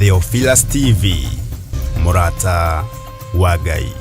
Theophilus TV, mũrata wa Ngai.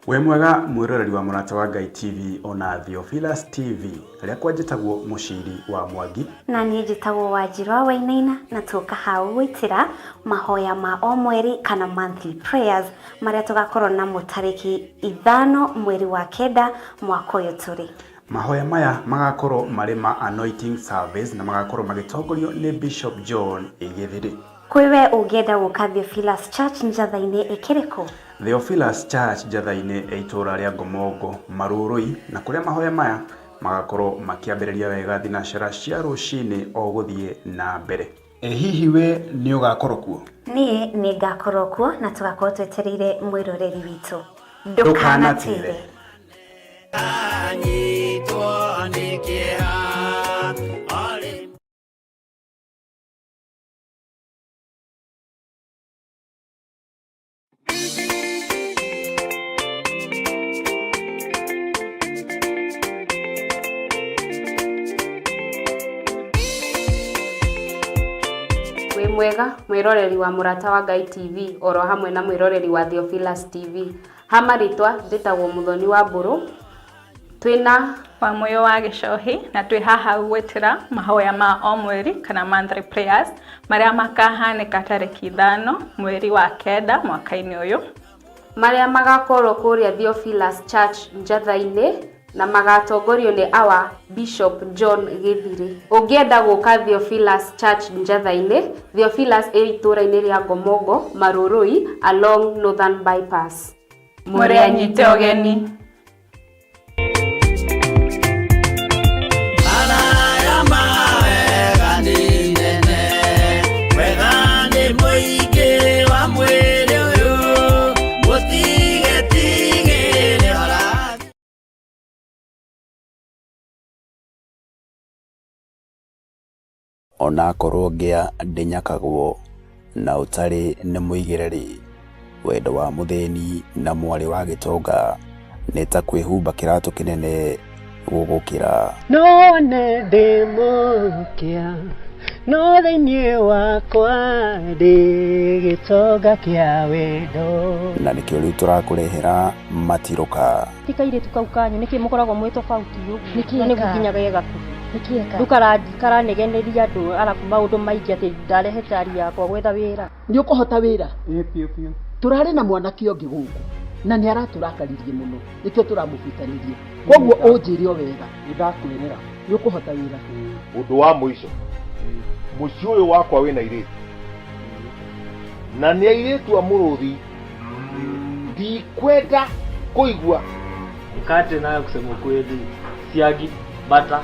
Wĩ mwega mwĩroreri wa Mũrata wa Ngai TV ona Theophilus TV. Rĩakwa njĩtagwo Mũciri wa Mwangi. Na niĩ njĩtagwo Wanjirũ wa Wainaina na tũka hau gwĩtĩra mahoya ma o mweri kana monthly prayers marĩa tũgakorwo namo tarĩki 5 mweri wa 9 mwaka ũyũ tũrĩ. Mahoya maya magakorwo marĩ ma anointing service na magakorwo magĩtongorio nĩ Bishop John Gĩthiri. Kwĩ we ũngĩenda gũka Theophilus Church Njatha-inĩ ĩkĩrĩ kũ? Theophilus Church Njatha-inĩ ĩ itũũra rĩa Ngomongo, Marurui, na kũrĩa mahoya maya magakorwo makĩambĩrĩria wega thinacara cia rũcinĩ o gũthiĩ na mbere. Ĩ hihi we nĩ ũgakorwo kuo? Niĩ nĩ ngakorwo kuo na tũgakorwo twetereire mwĩroreri witũ. Ndũkanatĩre. Wĩ mwega mwĩroreri wa Mũrata wa Ngai TV oro hamwe na mwĩroreri wa Theophilus TV. Ha marĩtwa njĩtagwo Mũthoni wa Mbũrũ. Twĩna wa Mũyũ wa Gĩcohi na twĩ haha gwĩtĩra mahoya ma o mweri kana monthly prayers marĩa makahanĩka tarĩki 5 mweri wa 9 mwaka-inĩ ũyũ. Marĩa magakorwo kũrĩa Theophilus Church Njatha-inĩ na magatongorio nĩ our Bishop John Gĩthirĩ. Ũngĩenda gũka Theophilus Church Njatha-inĩ, Theophilus ĩ itũũra-inĩ rĩa Ngomongo, Marurui, along Northern Bypass. Mũrĩ anyite ũgeni. Onakorwo ngĩa ndĩnyakagwo na ũtarĩ nĩ mũigĩre-rĩ, wendo wa mũthĩni na mwarĩ wa gĩtonga nĩ ta kwĩhumba kĩratũ kĩnene gũgũkĩra. No nĩ ndĩ mũkĩa, no thĩinĩ wakwa ndĩ gĩtonga kĩa wendo. Na nĩkĩo rĩu tũrakũrehera matirũka. Ti kairĩtu kau kanyu nĩkĩ mũkoragwo mwĩ tofauti ũguo? Nĩkĩ Na nĩguo ka? nginya ge gakuhĩ. Nĩkĩ ka? Rĩu karanegeneria andũ arabu maũndũ maingĩ atĩ ndarehe cari yakwa gwetha wĩra. Nĩ ũkũhota wĩra? Ĩĩ biũ biũ. Tũrarĩ na mwanake ũngĩ gũkũ na nĩ aratũrakaririe mũno nĩkĩo tũramũbutanirie. Koguo ũnjĩre o wega. Nĩ ndakwĩrĩra. Nĩ ũkũhota wĩra? Ũndũ wa mũico, mũciĩ ũyũ wakwa wĩna airĩtu na nĩ airĩtu a mũrũthi, ndikwenda kũigua. Mkate nayo kusema ukweli, siagi, bata.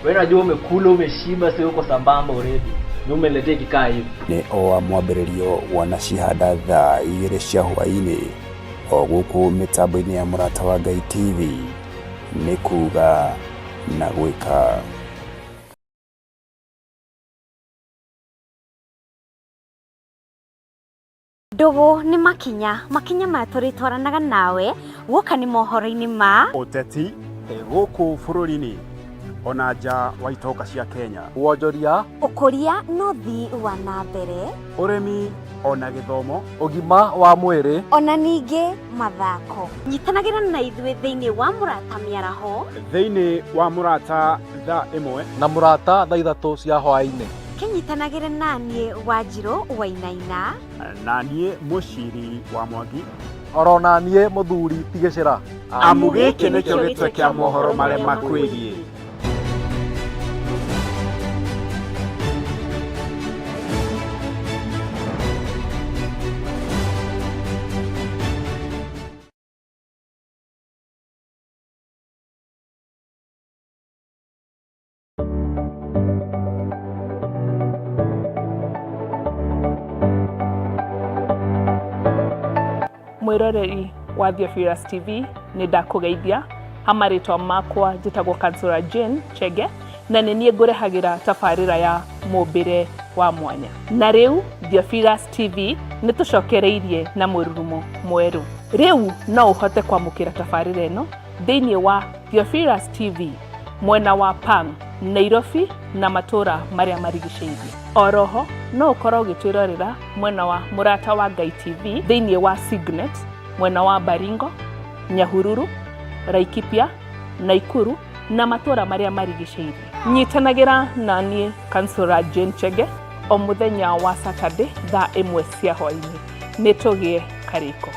Wewe unajua umekula umeshiba, sio uko sambamba already. Ni umeniletea ikikaa hivi. Nĩ o wa mwambĩrĩrio wanacihanda thaa 2 cia hwaĩ-inĩ o gũkũ mĩtambo-inĩ ya Mũrata wa Ngai TV nĩ kuga na gwĩka. Ndũgũ nĩ makinya, makinya maya tũrĩtwaranaga nawe guoka nĩ mohoro-inĩ ma ũteti gũkũ bũrũri-inĩ ona nja wa itonga cia Kenya, wonjoria, ũkũria na ũthii wa na mbere, ũrĩmi ona gĩthomo, ũgima wa mwĩrĩ, ona ningĩ mathako. Nyitanagĩra na ithuĩ thĩinĩ wa Mũrata Mĩaraho, thĩinĩ wa Mũrata thaa 1 na Mũrata thaa 3 cia hwaĩ-inĩ. Kĩnyitanagĩre na niĩ Wanjirũ Wainaina, na niĩ Mũciri wa Mwangi, oro na niĩ Mũthuri Tigĩcĩra. Amu gĩkĩ nĩkĩo gĩtwe kĩa mohoro marĩa makwĩgiĩ. Mwĩroreri wa Theophilus TV, nĩ ndakũgeithia. Ha marĩtwa makwa njĩtagwo Kansũra Jane Chege, na nĩ niĩ ngũrehagĩra tabarĩra ya mũmbĩre wa mwanya. Na rĩu Theophilus TV nĩ tũcokereirie na mũrurumo mwerũ. Rĩu no ũhote kwamũkĩra tabarĩra ĩno thĩinĩ wa Theophilus TV mwena wa Pang, Nairobi na matũra marĩa marigicĩirie. Oroho no ũkorwo ũgĩtwĩrorera mwena wa Mũrata wa Ngai TV thĩinĩ wa Signet mwena wa Baringo, Nyahururu, Laikipia, Naikuru na matũra marĩa marigicĩirie. Nyitanagĩra na niĩ Kansũra Jane Chege o mũthenya wa Saturday thaa ĩmwe cia hwaĩ-inĩ. Nĩ tũgĩe karĩko.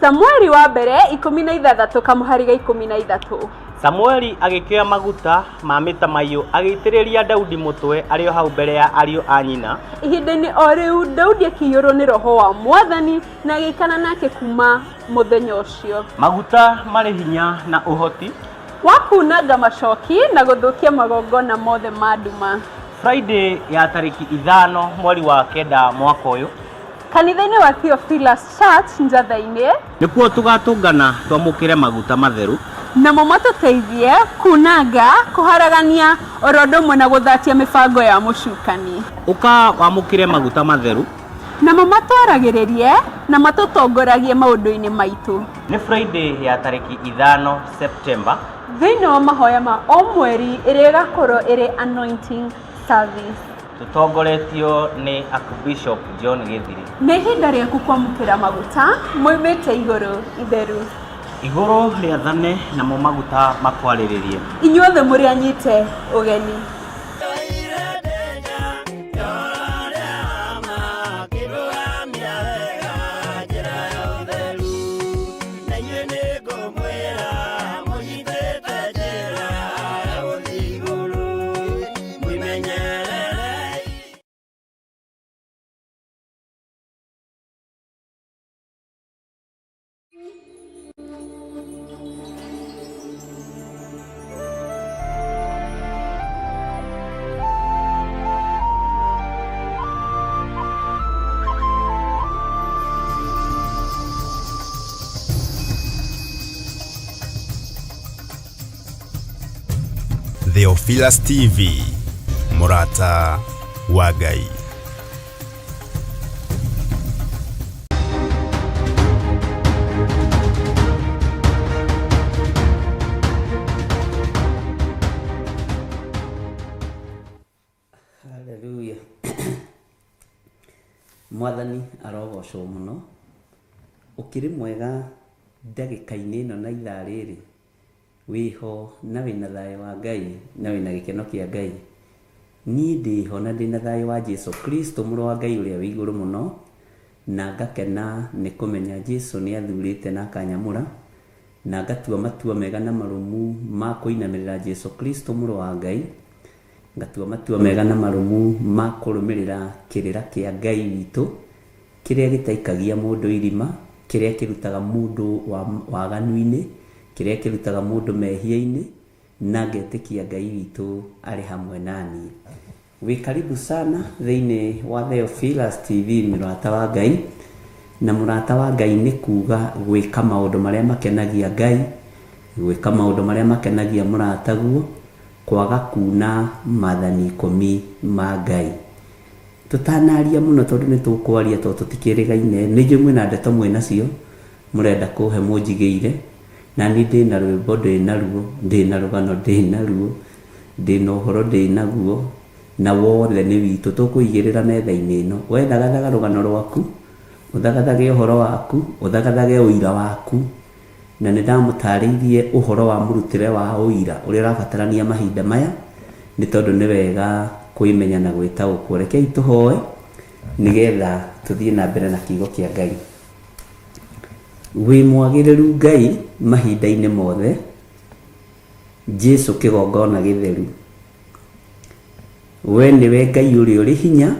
Samueli wa mbere 16 kamũhari ga 13. Samueli agĩkĩoya maguta ma mĩtamaiyũ agĩitĩrĩria Daudi mũtwe arĩ o hau mbere ya ariũ a nyina. Ihinda-inĩ o rĩu Daudi akĩiyũrwo nĩ roho wa Mwathani na agĩikara nake kuuma mũthenya ũcio. Maguta marĩ hinya na ũhoti. Wa kuunanga macoki na gũthũkia magongona mothe ma nduma. Friday ya tarĩki ithano mweri wa kenda mwaka ũyũ. Kanitha-inĩ wa Theophilus Church Njatha-inĩ. Nĩkuo tũgatũngana twamũkĩre maguta matheru. Namo matũteithie kuunanga, kũharagania, oro ũndũ ũmwe na gũthatia mĩbango ya mũcukani. Ũka wamũkĩre maguta matheru. Namo matwaragĩrĩrie na matũtongoragie maũndũ-inĩ maitũ. Nĩ Friday ya tarĩki ithano September. Thĩinĩ wa mahoya ma o mweri ĩrĩa ĩgakorwo ĩrĩ Anointing Service. Tũtongoretio nĩ Archbishop John Gĩthiri. Nĩ ihinda rĩaku kwamũkĩra maguta moimĩte igũrũ itheru. Igũrũ rĩathane namo maguta makwarĩrĩrie. Inyuothe mũrĩ anyite ũgeni. Theophilus TV, mũrata wa Ngai. Haleluya. Mwathani arogocwo mũno. Ũkĩrĩ mwega ndagĩka-inĩ ĩno na ithaa rĩrĩ? Wĩho na wĩna thayũ wa Ngai na wĩna gĩkeno kĩa Ngai? Niĩ ndĩho na ndĩna thayũ wa Jesu Kristo mũrũ wa Ngai ũrĩa wĩ igũrũ mũno, na ngakena nĩ kũmenya Jesu nĩ athurĩte na akanyamũra, na ngatua matua mega na marũmu ma kũinamĩrĩra Jesu Kristo mũrũ wa Ngai, ngatua matua mega na marũmu ma kũrũmĩrĩra kĩrĩra kĩa Ngai witũ, kĩrĩa gĩtaikagia mũndũ irima, kĩrĩa kĩrutaga mũndũ waganu-inĩ, kĩrĩa kĩrutaga mũndũ mehia-inĩ, na ngetĩkia Ngai witũ arĩ hamwe naniĩ. Wĩ karibu sana thĩinĩ wa Theophilus TV mũrata wa Ngai, na mũrata wa Ngai nĩ kuga gwĩka maũndũ marĩa makenagia Ngai, gwĩka maũndũ marĩa makenagia mũrataguo, kwaga kuna mathani ikũmi ma Ngai. Tũtanaria mũno tondũ nĩ tũkwaria tondũ tũtikĩrĩgaine, nĩ njũĩ mwĩna ndeto mwĩnacio mũrenda kũhe mũnjigĩire, na niĩ ndĩna rwĩmbo ndĩnaruo, ndĩna rũgano ndĩnaruo, ndĩna ũhoro ndĩnaguo, na wothe nĩ witũ tũkũigĩrĩra metha-inĩ ĩno. We thagathaga rũgano rwaku, ũthagathage ũhoro waku, ũthagathage ũira waku, na nĩ ndamũtarĩirie ũhoro wa mũrutĩre wa ũira ũrĩa ũrabatarania mahinda maya, nĩ tondũ nĩ wega kwĩmenya na gwĩtaũkwo. Rekei tũhoe nĩgetha tũthiĩ na mbere na kiugo kĩa Ngai. Wĩ mwagĩrĩru Ngai mahinda-inĩ mothe, Jesu kĩgongona gĩtheru. We nĩwe Ngai ũrĩa ũrĩ hinya,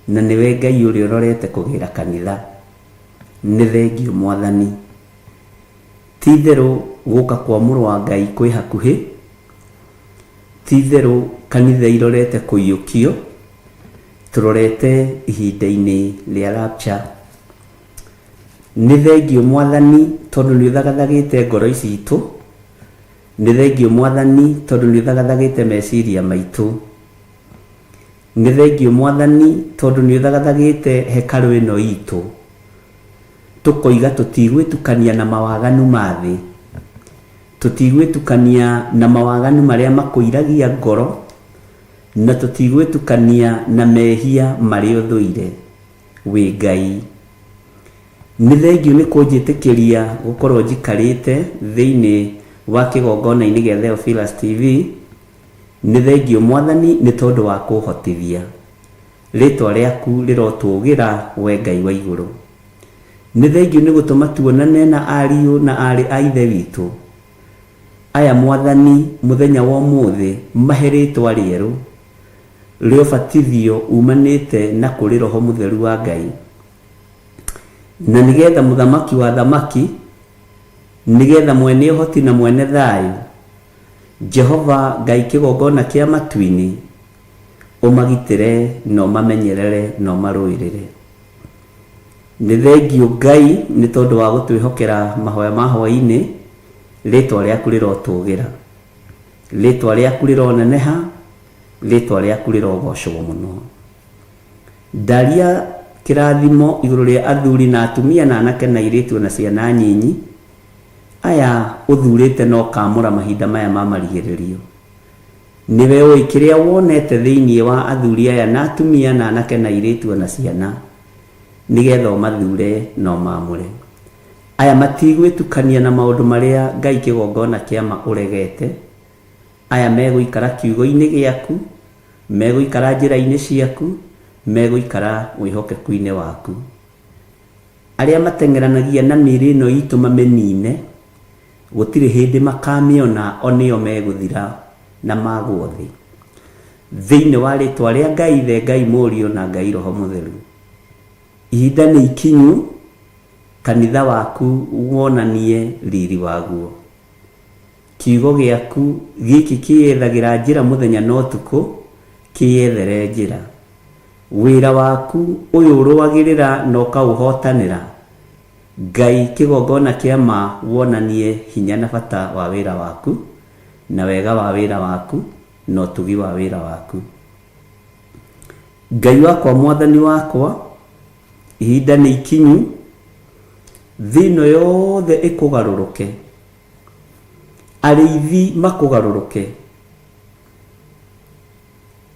na nĩwe Ngai ũrĩa ũrorete kũgĩra kanitha. Nĩ thengiũ Mwathani. Ti-itherũ gũka kwa Mũrũ wa Ngai kwĩ hakuhĩ, ti-itherũ kanitha irorete kũiyũkio, tũrorete ihinda-inĩ rĩa rapture. Nĩ thengiũ Mwathani tondũ nĩ ũthagathagĩte ngoro citũ, nĩ thengiũ Mwathani tondũ nĩ ũthagathagĩte meciria maitũ. Nĩ thengiũ Mwathani tondũ nĩ ũthagathagĩte hekarũ ĩno itũ. Tũkoiga tũtigwĩtukania na mawaganu ma thĩ, tũtigwĩtukania na mawaganu marĩa makũiragia ngoro, na tũtigwĩtukania na mehia marĩa ũthũire. Wĩ Ngai. Nĩ thengiũ nĩ kũnjĩtĩkĩria gũkorwo njikarĩte thĩinĩ wa kĩgongona-inĩ gĩa Theophilus TV. Nĩ thengiũ Mwathani nĩ tondũ wa kũhotithia. Rĩĩtwa rĩaku rĩrotũũgĩra, Wee Ngai wa igũrũ. Nĩ thengiũ nĩ gũtũma tuonane na ariũ na aarĩ a Ithe witũ. Aya, Mwathani, mũthenya wa ũmũthĩ, mahe rĩĩtwa rĩerũ rĩa ũbatithio umanĩte na kũrĩ Roho Mũtheru wa Ngai. Na nĩ getha Mũthamaki wa athamaki, nĩ getha Mwene ũhoti na Mwene thayũ, Jehova Ngai kĩgongona kĩa matu-inĩ, Ũmagitĩre na ũmamenyerere na ũmarũĩrĩre. Nĩ thengiũ Ngai nĩ tondũ wa gũtwĩhokera mahoya ma hwaĩ-inĩ, rĩtwa rĩaku rĩrotũgĩra. Rĩtwa rĩaku rĩroneneha, rĩtwa rĩaku rĩrogocwo mũno. Ndaria kĩrathimo igũrũ rĩa athuri na atumia na anake na airĩtu ona ciana nyinyi, aya ũthurĩte na ũkamũra mahinda maya ma marigĩrĩrio. Nĩwe ũĩ kĩrĩa wonete thĩinĩ wa athuri aya na atumia na anake na airĩtu o na ciana, nĩ getha ũmathure na ũmaamũre. Aya matigwĩtukania na maũndũ marĩa Ngai kĩgongona kĩa ma ũregete. Aya megũikara kiugo-inĩ gĩaku, megũikara njĩra-inĩ ciaku, megũikara wĩhokeku-inĩ waku. Arĩa mateng'eranagia na mĩĩrĩ ĩno itũ mamĩnine, Gũtirĩ hĩndĩ makamĩona o nĩo megũthira na magwo thĩ. Thĩinĩ wa rĩtwa rĩa Ngai Ithe, Ngai Mũriũ na Ngai Roho Mũtheru. Ihinda nĩ ikinyu kanitha waku wonanie riri waguo. Kiugo gĩaku gĩkĩ kĩyethagĩra njĩra mũthenya na ũtukũ, kĩyethere njĩra. Wĩra waku ũyũ ũrũagĩrĩra na ũkaũhotanĩra, Ngai kĩgongona kĩa ma wonanie hinya na bata wa wĩra waku, na wega wa wĩra waku, na ũtugi wa wĩra waku. Ngai wakwa Mwathani wakwa, ihinda nĩ ikinyu, thĩ ĩno yothe ĩkũgarũrũke, arĩithi makũgarũrũke,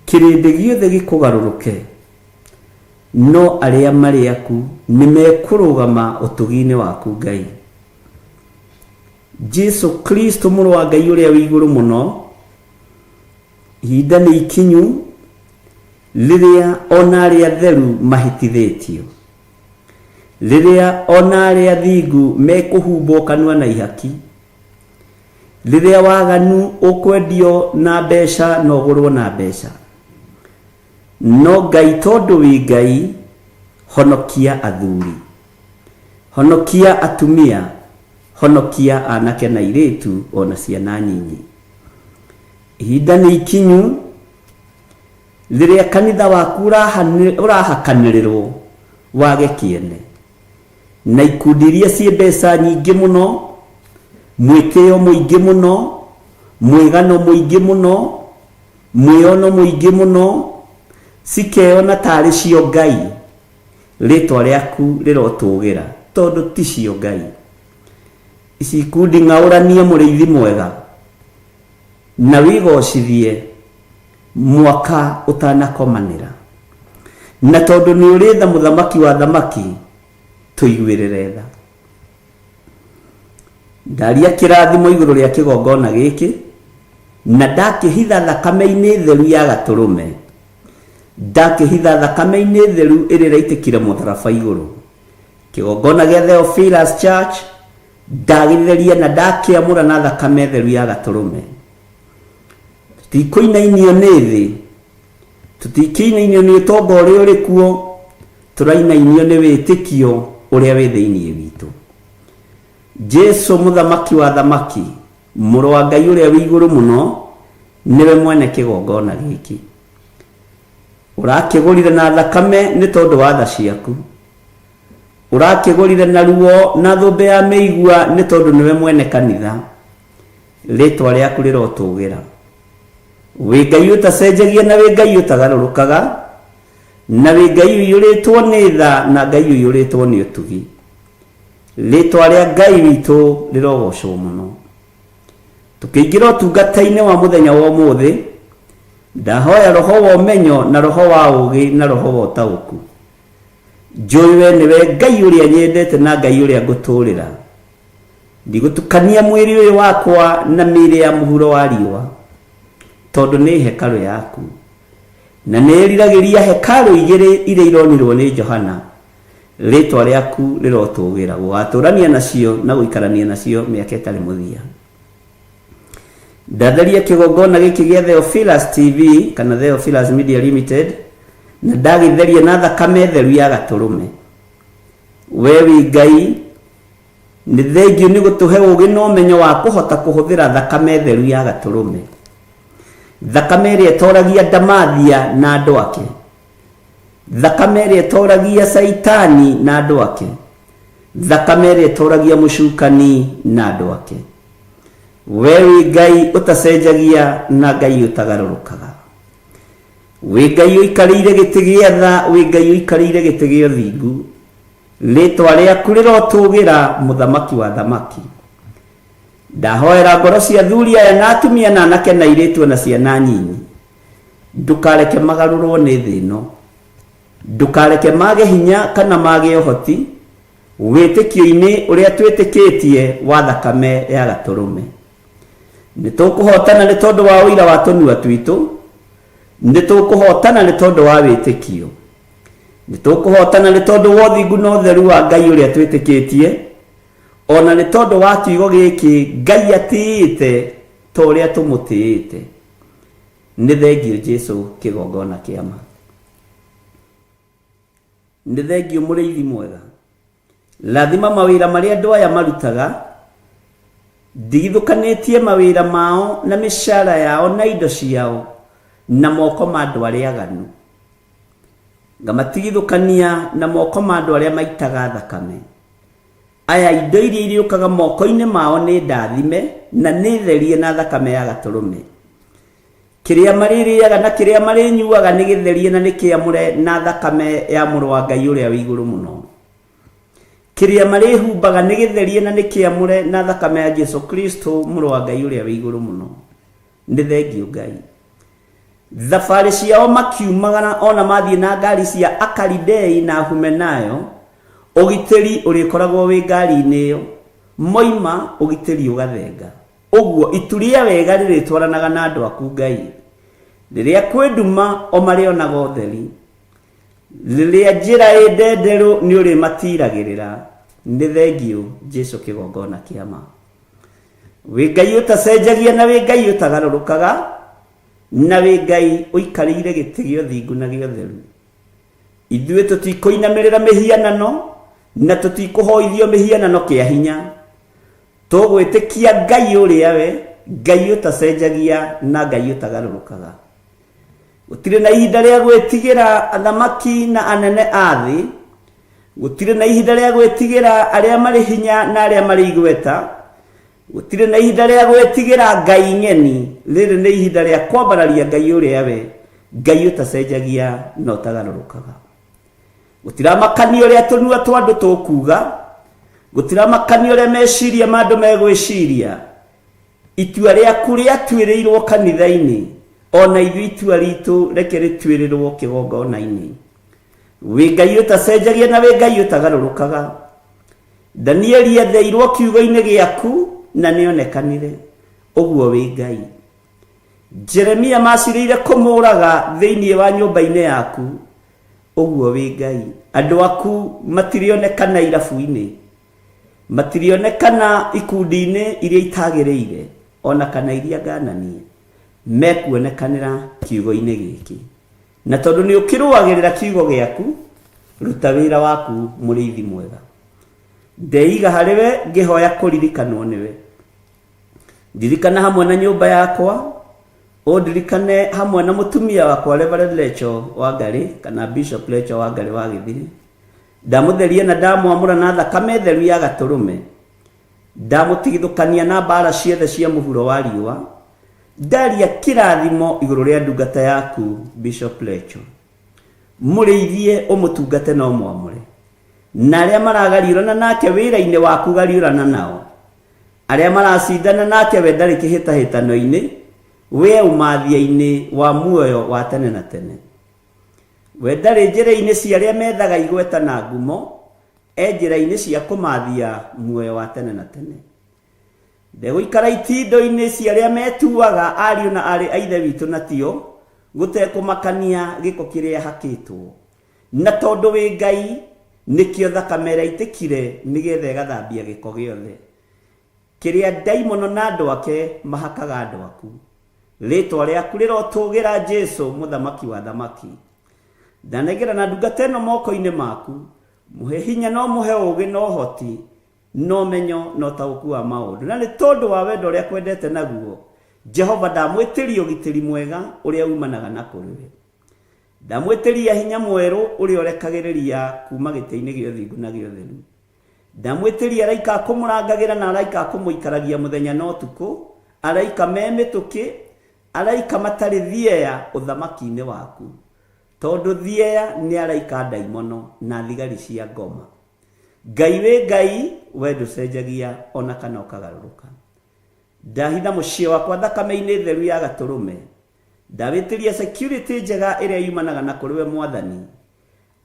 kĩrĩndĩ gĩothe gĩkũgarũrũke, No arĩa marĩ aku nĩmekũrũgama ũtugi-inĩ waku, Ngai. Jesu Kristo, Mũrũ wa Ngai ũrĩa wĩ igũrũ mũno, ihinda nĩ ikinyu rĩrĩa ona arĩa atheru mahĩtithĩtio, rĩrĩa ona arĩa athingu mekũhumbwo kanua na ihaki, rĩrĩa waganu ũkwendio na mbeca na ũgũrwo na mbeca. No Ngai tondũ wĩ Ngai, honokia athuri, honokia atumia, honokia anake na airĩtu o na ciana nyinyi. Ihinda nĩ ikinyu rĩrĩa kanitha waku ũrahakanĩrĩrwo wage kĩene na ikundi iria ciĩ mbeca nyingĩ mũno, mwĩtĩo mũingĩ mũno, mwĩgano mũingĩ mũno, Mwĩono mũingĩ mũno, cikeyona taarĩ cio ngai. Rĩĩtwa rĩaku rĩrotũũgĩra, tondũ ti cio ngai. Ici ikundi ng'aũrania mũrĩithi mwega, na wĩgocithie mwaka ũtanakomanĩra. Na tondũ nĩ ũrĩ tha mũthamaki wa athamaki, tũiguĩrĩre tha. Ndaria kĩrathimo igũrũ rĩa kĩgongona gĩkĩ, na ndakĩhitha thakame-inĩ theru ya gatũrũme, ndakĩhitha thakame-inĩ theru ĩrĩa ĩraitĩkire mũtharaba igũrũ. Kĩgongona gĩa Theophilus Church ndagĩtheria na ndakĩamũra na thakame theru ya gatũrũme. Tũtikũinainio nĩ thĩ, tũtikĩinainio nĩ ũtonga ũrĩa ũrĩ kuo, tũrainainio nĩ wĩtĩkio. ũrĩa wĩ thĩinĩ witũ. Jesu mũthamaki wa athamaki, mũrũ wa Ngai ũrĩa wĩ igũrũ mũno, nĩwe mwene kĩgongona gĩkĩ. Ũrakĩgũrire na thakame nĩ tondũ wa tha ciaku. Ũrakĩgũrire na ruo na thũmbĩ ya mĩigua nĩ tondũ nĩwe mwene kanitha. Rĩtwa rĩaku rĩrotũgĩra. Wĩ Ngai ũtacenjagia na wĩ Ngai ũtagarũrũkaga, na wĩ Ngai ũiyũrĩtwo nĩ tha na Ngai ũiyũrĩtwo nĩ ũtugi. Rĩtwa rĩa Ngai witũ rĩrogocwo mũno. Tũkĩingĩra ũtungata-inĩ wa mũthenya wa ũmũthĩ, ndahoya roho wa ũmenyo na roho wa ũũgĩ na roho wa ũtaũku. Njũĩ we nĩwe Ngai ũrĩa nyendete na Ngai ũrĩa ngũtũũrĩra. Ndigũtukania mwĩrĩ ũyũ wakwa na mĩĩrĩ ya mũhuro wa riũa, tondũ nĩ hekarũ yaku. Na nĩĩriragĩria hekarũ igĩrĩ iria ironirwo nĩ Johana. Rĩĩtwa rĩaku rĩrotũũgĩra, gũgaatũũrania nacio na gũikarania nacio mĩaka ĩtarĩ mũthia. Ndatheria kĩgongona gĩkĩ gĩa Theophilus TV kana Theophilus Media Limited na ndagĩtheria na thakame theru ya gatũrũme. We wĩ Ngai, nĩ thengiũ nĩ gũtũhe ũũgĩ na ũmenyo wa kũhota kũhũthĩra thakame theru ya gatũrũme. Thakame ĩrĩa ĩtoragia ndamathia na andũ ake. Thakame ĩrĩa ĩtoragia Caitani na andũ ake. Thakame ĩrĩa ĩtoragia mũcukani na andũ ake. We wĩ Ngai ũtacenjagia na Ngai ũtagarũrũkaga. Wĩ Ngai ũikarĩire gĩtĩ gĩa tha, wĩ Ngai ũikarĩire gĩtĩ gĩa ũthingu. Rĩtwa rĩaku rĩrotũgĩra, Mũthamaki wa athamaki. Ndahoera ngoro cia athuri aya na atumia na anake na airĩtu o na ciana nyinyi. Ndũkareke magarũrwo nĩ thĩ ĩno. Ndũkareke mage hinya kana mage ũhoti wĩtĩkio-inĩ ũrĩa twĩtĩkĩtie wa thakame ya Gatũrũme. Nĩ tũkũhotana nĩ tondũ wa ũira wa tũnua twitũ. Nĩ tũkũhotana nĩ tondũ wa wĩtĩkio. Nĩ tũkũhotana nĩ tondũ wa ũthingu na ũtheru wa Ngai ũrĩa twĩtĩkĩtie, o na nĩ tondũ wa kiugo gĩkĩ Ngai atĩĩte ta ũrĩa tũmũtĩĩte. Nĩ thengiũ Jesu kĩgongona kĩa ma. Nĩ thengiũ mũrĩithi mwega. Rathima mawĩra marĩa andũ aya marutaga, ndigithũkanĩtie mawĩra mao na mĩcara yao na indo ciao na moko ma andũ arĩa aganu. Ngamatigithũkania na moko ma andũ arĩa maitaga thakame. Aya indo iria irĩũkaga moko-inĩ mao nĩ ndathime na nĩ therie na thakame ya Gatũrũme. Kĩrĩa marĩrĩaga na kĩrĩa marĩnyuaga nĩ gĩtherie na nĩ kĩamũre na thakame ya Mũrũ wa Ngai ũrĩa wĩ igũrũ mũno. Kĩrĩa marĩhumbaga nĩ gĩtherie na nĩ kĩamũre na thakame ya Jesu Kristo Mũrũ wa Ngai ũrĩa wĩ igũrũ mũno. Nĩ thengiũ Ngai. Thabarĩ ciao makiumagara o na mathiĩ na ngari cia Akalidei na Ahumenayo, ũgitĩri ũrĩkoragwo wĩ ngari-inĩ ĩyo. Moima, ũgitĩri ũgathenga. Ũguo, itu rĩa wega rĩrĩtwaranaga na andũ aku Ngai. Rĩrĩa kwĩ nduma, o marĩonaga ũtheri. Rĩrĩa njĩra ĩ ndenderũ, nĩũrĩmatiiragĩrĩra. Nĩ thengiũ, Jesu kĩgongona kĩa ma. Wĩ Ngai ũtacenjagia na wĩ Ngai ũtagarũrũkaga, na wĩ Ngai ũikarĩire gĩtĩ gĩa ũthingu na gĩa ũtheru. Ithuĩ tũtikũinamĩrĩra mĩhianano na tũtikũhoithio mĩhianano kĩa hinya. Tũgwĩtĩkia Ngai ũrĩa we, Ngai ũtacenjagia na Ngai ũtagarũrũkaga. Gũtirĩ na ihinda rĩa gwĩtigĩra athamaki na anene a thĩ. Gũtirĩ na ihinda rĩa gwĩtigĩra arĩa marĩ hinya na arĩa marĩ igweta. Gũtirĩ na ihinda rĩa gwĩtigĩra ngai ng'eni. Rĩrĩ nĩ ihinda rĩa kwambararia Ngai ũrĩa we, Ngai ũtacenjagia na ũtagarũrũkaga. Gũtiramakania ũrĩa tũnua twa andũ tũkuuga. Gũtiramakania ũrĩa meciria ma andũ megwĩciria. Itua rĩaku rĩatuĩrĩirwo kanitha-inĩ, o na ithuĩ itua ritũ reke rĩtuĩrĩrwo kĩgongona-inĩ. Wĩ Ngai ũtacenjagia na wĩ Ngai ũtagarũrũkaga. Danieli etheirwo kiugo-inĩ gĩaku na nĩonekanire. Ũguo wĩ Ngai. Jeremia macirĩire kũmũraga thĩinĩ wa nyũmba-inĩ yaku. Ũguo wĩ Ngai. Andũ aku matirĩonekana irabu-inĩ. Matirĩonekana ikundi-inĩ iria itagĩrĩire o na kana iria ngananie. Mekuonekanĩra kiugo-inĩ gĩkĩ. Na tondũ nĩ ũkĩrũagĩrĩra kiugo gĩaku, ruta wĩra waku mũrĩithi mwega. Ndeiga harĩ we ngĩhoya kũririkanwo nĩwe. Ndirikana hamwe na nyũmba yakwa, ũndirikane hamwe na mũtumia wakwa Reverend Lecho Wangari kana Bishop Lecho Wangari wa Gĩthiri. Ndamũtheria na ndamwamũra na thakame theru ya gatũrũme. Ndamũtigithũkania na mbara ciothe cia mũhuro wa riũa. Ndaria kĩrathimo igũrũ rĩa ndungata yaku Bishop Lecho. Mũrĩithie ũmũtungate na ũmwamũre. Na arĩa maragariũrana nake wĩra-inĩ waku gariũrana nao. Arĩa maracindana nake we ndarĩ kĩhĩtahĩtano-inĩ, we ũmathia-inĩ wa muoyo wa tene na tene. We ndarĩ njĩra-inĩ cia arĩa methaga igweta na ngumo, e njĩra-inĩ cia kũmathia muoyo wa tene na tene. Ndegũikara itindo-inĩ cia arĩa metuaga ariũ na aarĩ a Ithe witũ na tio, gũtekũmakania gĩko kĩrĩa hakĩtwo. Na tondũ wĩ Ngai, nĩkĩo thakame ĩrĩa ĩitĩkire nĩgetha ĩgathambia gĩko gĩothe kĩrĩa ndaimono na andũ ake mahakaga andũ aku. Rĩtwa rĩaku rĩrotũgĩra Jesu mũthamaki wa thamaki. Ndanengera na ndungata ĩno moko-inĩ maku, mũhe hinya no mũhe ũũgĩ na ũhoti, na ũmenyo na ũtaũku wa maũndũ. Na nĩ tondũ wa wendo ũrĩa kwendete naguo, Jehova ndamwĩtĩria ũgitĩri mwega ũrĩa umanaga na kũrĩ we. Ndamwĩtĩria hinya mwerũ ũrĩa ũrekagĩrĩria kuma gĩtĩ-inĩ gĩa ũthingu na gĩa ũtheru. Ndamwĩtĩria araika a kũmũrangagĩra na araika a kũmũikaragia mũthenya na ũtukũ, araika me mĩtũkĩ, araika matarĩ thieya ũthamaki-inĩ waku. Tondũ thieya nĩ araika ndaimono na thigari cia ngoma. Ngai wĩ Ngai, we ndũcenjagia ona kana ũkagarũrũka. Ndahitha mũciĩ wakwa thakame-inĩ theru ya gatũrũme. Ndawĩtĩria security njega ĩrĩa yumanaga na kũrĩ we Mwathani.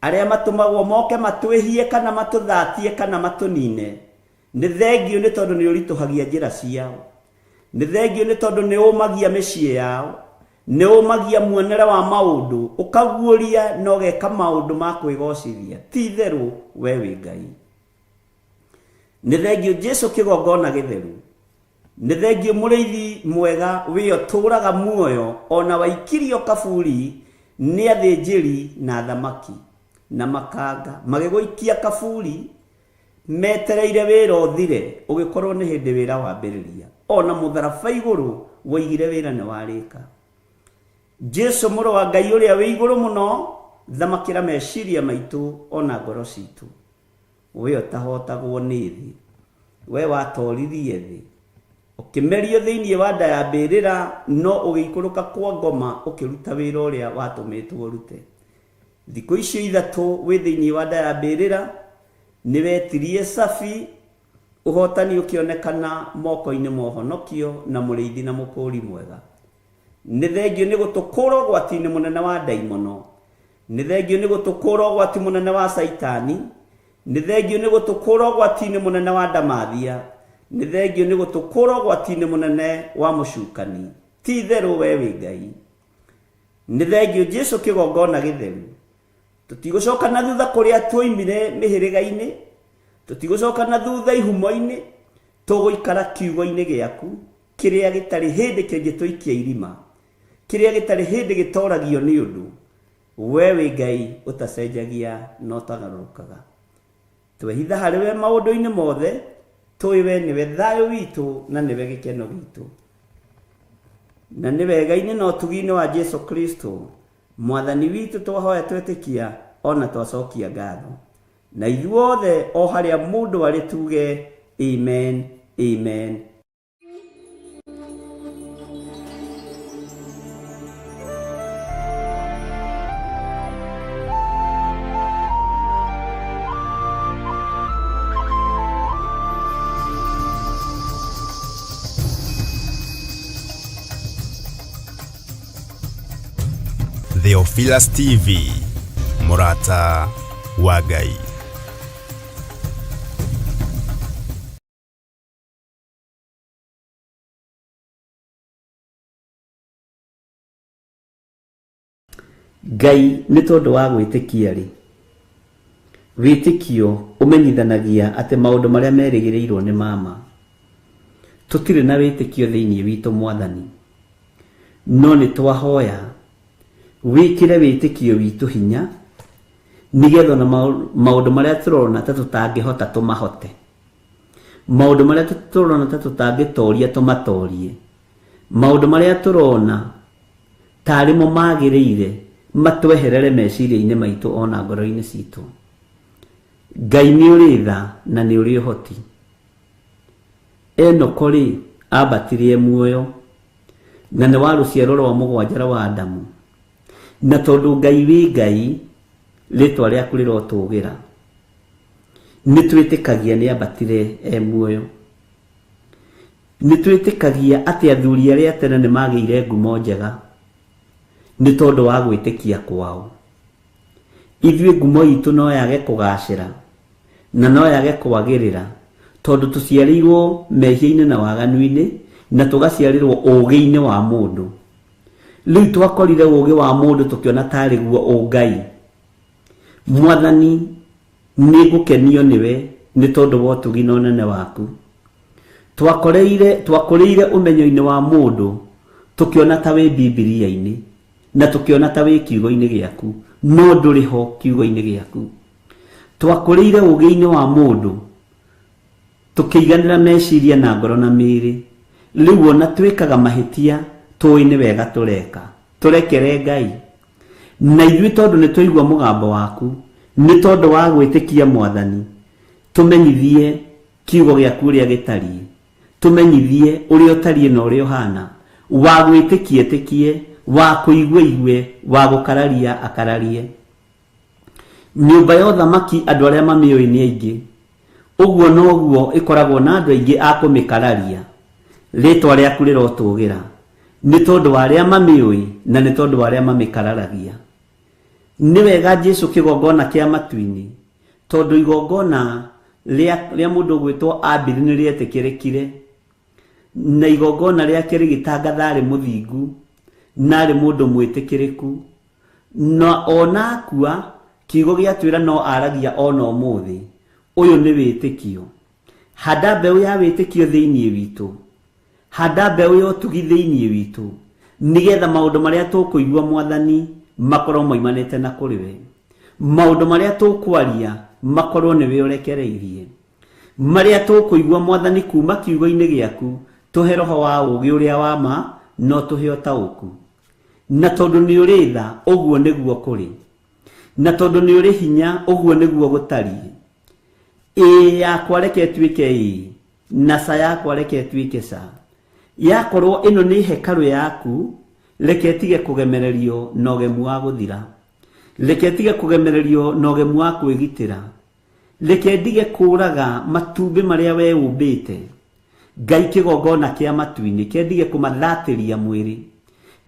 Arĩa matũmagwo moke matwĩhie kana matũthatie kana matũnine, nĩ thengio nĩ tondũ nĩ ũritũhagia njĩra ciao. Nĩ thengio nĩ tondũ nĩ ũmagia mĩciĩ yao, nĩ ũmagia muonere wa maũndũ, ũkaguũria na ũgeka maũndũ ma kwĩgocithia. Ti itherũ we wĩ Ngai. Nĩ thengio Jesu kĩgongona gĩtheru. Nĩ thengio mũrĩithi mwega wĩ ũtũũraga muoyo ona waikirio kaburi nĩ athĩnjĩri na athamaki na makanga magĩgũikia kaburi metereire wĩra ũthire ũgĩkorwo nĩ hĩndĩ wĩra wambĩrĩria. Ona mũtharaba igũrũ woigire wĩra nĩ warĩka. Jesu mũrũ wa Ngai ũrĩa wĩ igũrũ mũno, thamakĩra meciria maitũ ona ngoro citũ. We ũtahotagwo nĩ thĩ, we watoririe thĩ, ũkĩmerio thĩinĩ wa nda ya mbĩrĩra, no ũgĩikũrũka kwa ngoma ũkĩruta wĩra ũrĩa watũmĩtwo ũrute. Thikũ icio ithatũ wĩ thĩinĩ wa nda ya mbĩrĩra, nĩ wetirie cabi, ũhotani ũkĩonekana moko-inĩ ma ũhonokio na mũrĩithi na mũkũũri mwega. Nĩ thengio nĩ gũtũkũra ũgwati-inĩ mũnene wa ndaimono. Nĩ thengio nĩ gũtũkũra ũgwati mũnene wa Caitani. Nĩ thengio nĩ gũtũkũra ũgwati-inĩ mũnene wa ndamathia. Nĩ thengio nĩ gũtũkũra ũgwati-inĩ mũnene wa mũcukani. Ti itherũ we wĩ Ngai. Nĩ thengio Jesu kĩgongona gĩtheru. Tũtigũcoka na thutha kũrĩa tuoimire mĩhĩrĩga-inĩ, tũtigũcoka na thutha ihumo-inĩ, tũgũikara kiugo-inĩ gĩaku, kĩrĩa gĩtarĩ hĩndĩ kĩngĩtũikia irima, kĩrĩa gĩtarĩ hĩndĩ gĩtoragio nĩ ũndũ. We wĩ Ngai ũtacenjagia na ũtagarũrũkaga. Twehitha harĩ we maũndũ-inĩ mothe, tũĩ we nĩwe thayũ witũ na nĩwe gĩkeno gitũ. Na nĩ wega-inĩ na ũtugi-inĩ wa Jesu Kristo Mwathani witũ twahoya twetĩkia ona twacokia ngatho. Na ithuothe o harĩa mũndũ arĩ tuge amen, amen. Theophilus TV, mũrata wa Ngai. Ngai nĩ tondũ wa gwĩtĩkia rĩ, wĩtĩkio ũmenyithanagia atĩ maũndũ marĩa merĩgĩrĩirwo nĩ mama. Tũtirĩ na wĩtĩkio thĩinĩ witũ Mwathani, no nĩ twahoya wĩkĩre wĩtĩkio witũ hinya nĩgetha ona maũndũ marĩa tũrona ta tũtangĩhota tũmahote. Maũndũ marĩa tũrona ta tũtangĩtoria tũmatorie. Maũndũ marĩa tũrona tarĩ mo magĩrĩire matweherere meciria-inĩ maitũ ona ngoro-inĩ citũ. Ngai nĩ ũrĩ tha na nĩ ũrĩ ũhoti. Enoko rĩ ambatire e muoyo na nĩ wa rũciaro rwa mũgwanja rwa Adamu. Na tondũ Ngai wĩ Ngai, rĩtwa rĩaku rĩrotũgĩra. Nĩ twĩtĩkagia nĩ ambatire e muoyo. Nĩ twĩtĩkagia atĩ athuri arĩa tene nĩ magĩire ngumo njega nĩ tondũ wa gwĩtĩkia kwao. Ithuĩ ngumo itũ no yage kũgacĩra na no yage kwagĩrĩra tondũ tũciarĩirwo mehia-inĩ na waganu-inĩ na tũgaciarĩrwo ũũgĩ-inĩ wa mũndũ. Rĩu twakorire ũũgĩ wa mũndũ tũkĩona tarĩ guo ũngai. Mwathani, nĩ ngũkenio nĩwe nĩ tondũ wa ũtugi na ũnene waku. Twakũrĩire ũmenyo-inĩ wa mũndũ tũkĩona ta wĩ Bibilia-inĩ na tũkĩona ta wĩ kiugo-inĩ gĩaku, no ndũrĩ ho kiugo-inĩ gĩaku. Twakũrĩire ũũgĩ-inĩ wa mũndũ tũkĩiganĩra meciria na ngoro na mĩĩrĩ. Rĩu ona twĩkaga mahĩtia tũĩ nĩ wega tũreka, tũrekere Ngai. Na ithuĩ tondũ nĩ twaigua mũgambo waku, nĩ tondũ wa gwĩtĩkia Mwathani, tũmenyithie kiugo gĩaku ũrĩa gĩtariĩ, tũmenyithie ũrĩa ũtariĩ na ũrĩa ũhana. Wa gwĩtĩkia ĩtĩkie, wa kũigua igue, wa gũkararia akararie. Nyũmba ya ũthamaki andũ arĩa mamĩũĩ nĩ aingĩ, ũguo noguo ĩkoragwo na andũ aingĩ a kũmĩkararia. Rĩtwa rĩaku rĩrotũgĩra nĩ tondũ wa arĩa mamĩũĩ na nĩ tondũ wa arĩa mamĩkararagia. Nĩ wega Jesu kĩgongona kĩa matu-inĩ, tondũ igongona rĩa mũndũ ũgwĩtwo Abili nĩ rĩetĩkĩrĩkire, na igongona rĩake rĩgĩtangatha arĩ mũthingu na arĩ mũndũ mwĩtĩkĩrĩku, na ona akua kiugo gĩatwĩra no aragia ona ũmũthĩ. Ũyũ nĩ wĩtĩkio. Handa mbeũ ya wĩtĩkio thĩinĩ witũ, handa mbeũ ya ũtugi thĩinĩ witũ, nĩgetha maũndũ marĩa tũkũigua Mwathani makorwo moimanĩte na kũrĩ we, maũndũ marĩa tũkwaria makorwo nĩwe ũrekereirie, marĩa tũkũigua Mwathani kuma kiugo-inĩ gĩaku, tũhe roho wa ũũgĩ ũrĩa wa ma no tũhe ũtaũku. Na tondũ nĩ ũrĩ tha, ũguo nĩguo kũrĩ, na tondũ nĩ ũrĩ hinya, ũguo nĩguo gũtariĩ. Ĩĩ yakwa reke ĩtuĩke ĩĩ, na ca yakwa reke ĩtuĩke ca. Yakorwo ĩno nĩ hekarũ yaku, reke ĩtige kũgemererio na ũgemu wa gũthira, reke ĩtige kũgemererio na ũgemu wa kwĩgitĩra, reke ndige kũraga matumbĩ marĩa we ũmbĩte. Ngai kĩgongona kĩa matu-inĩ, kĩendige kũmathatĩria mwĩrĩ,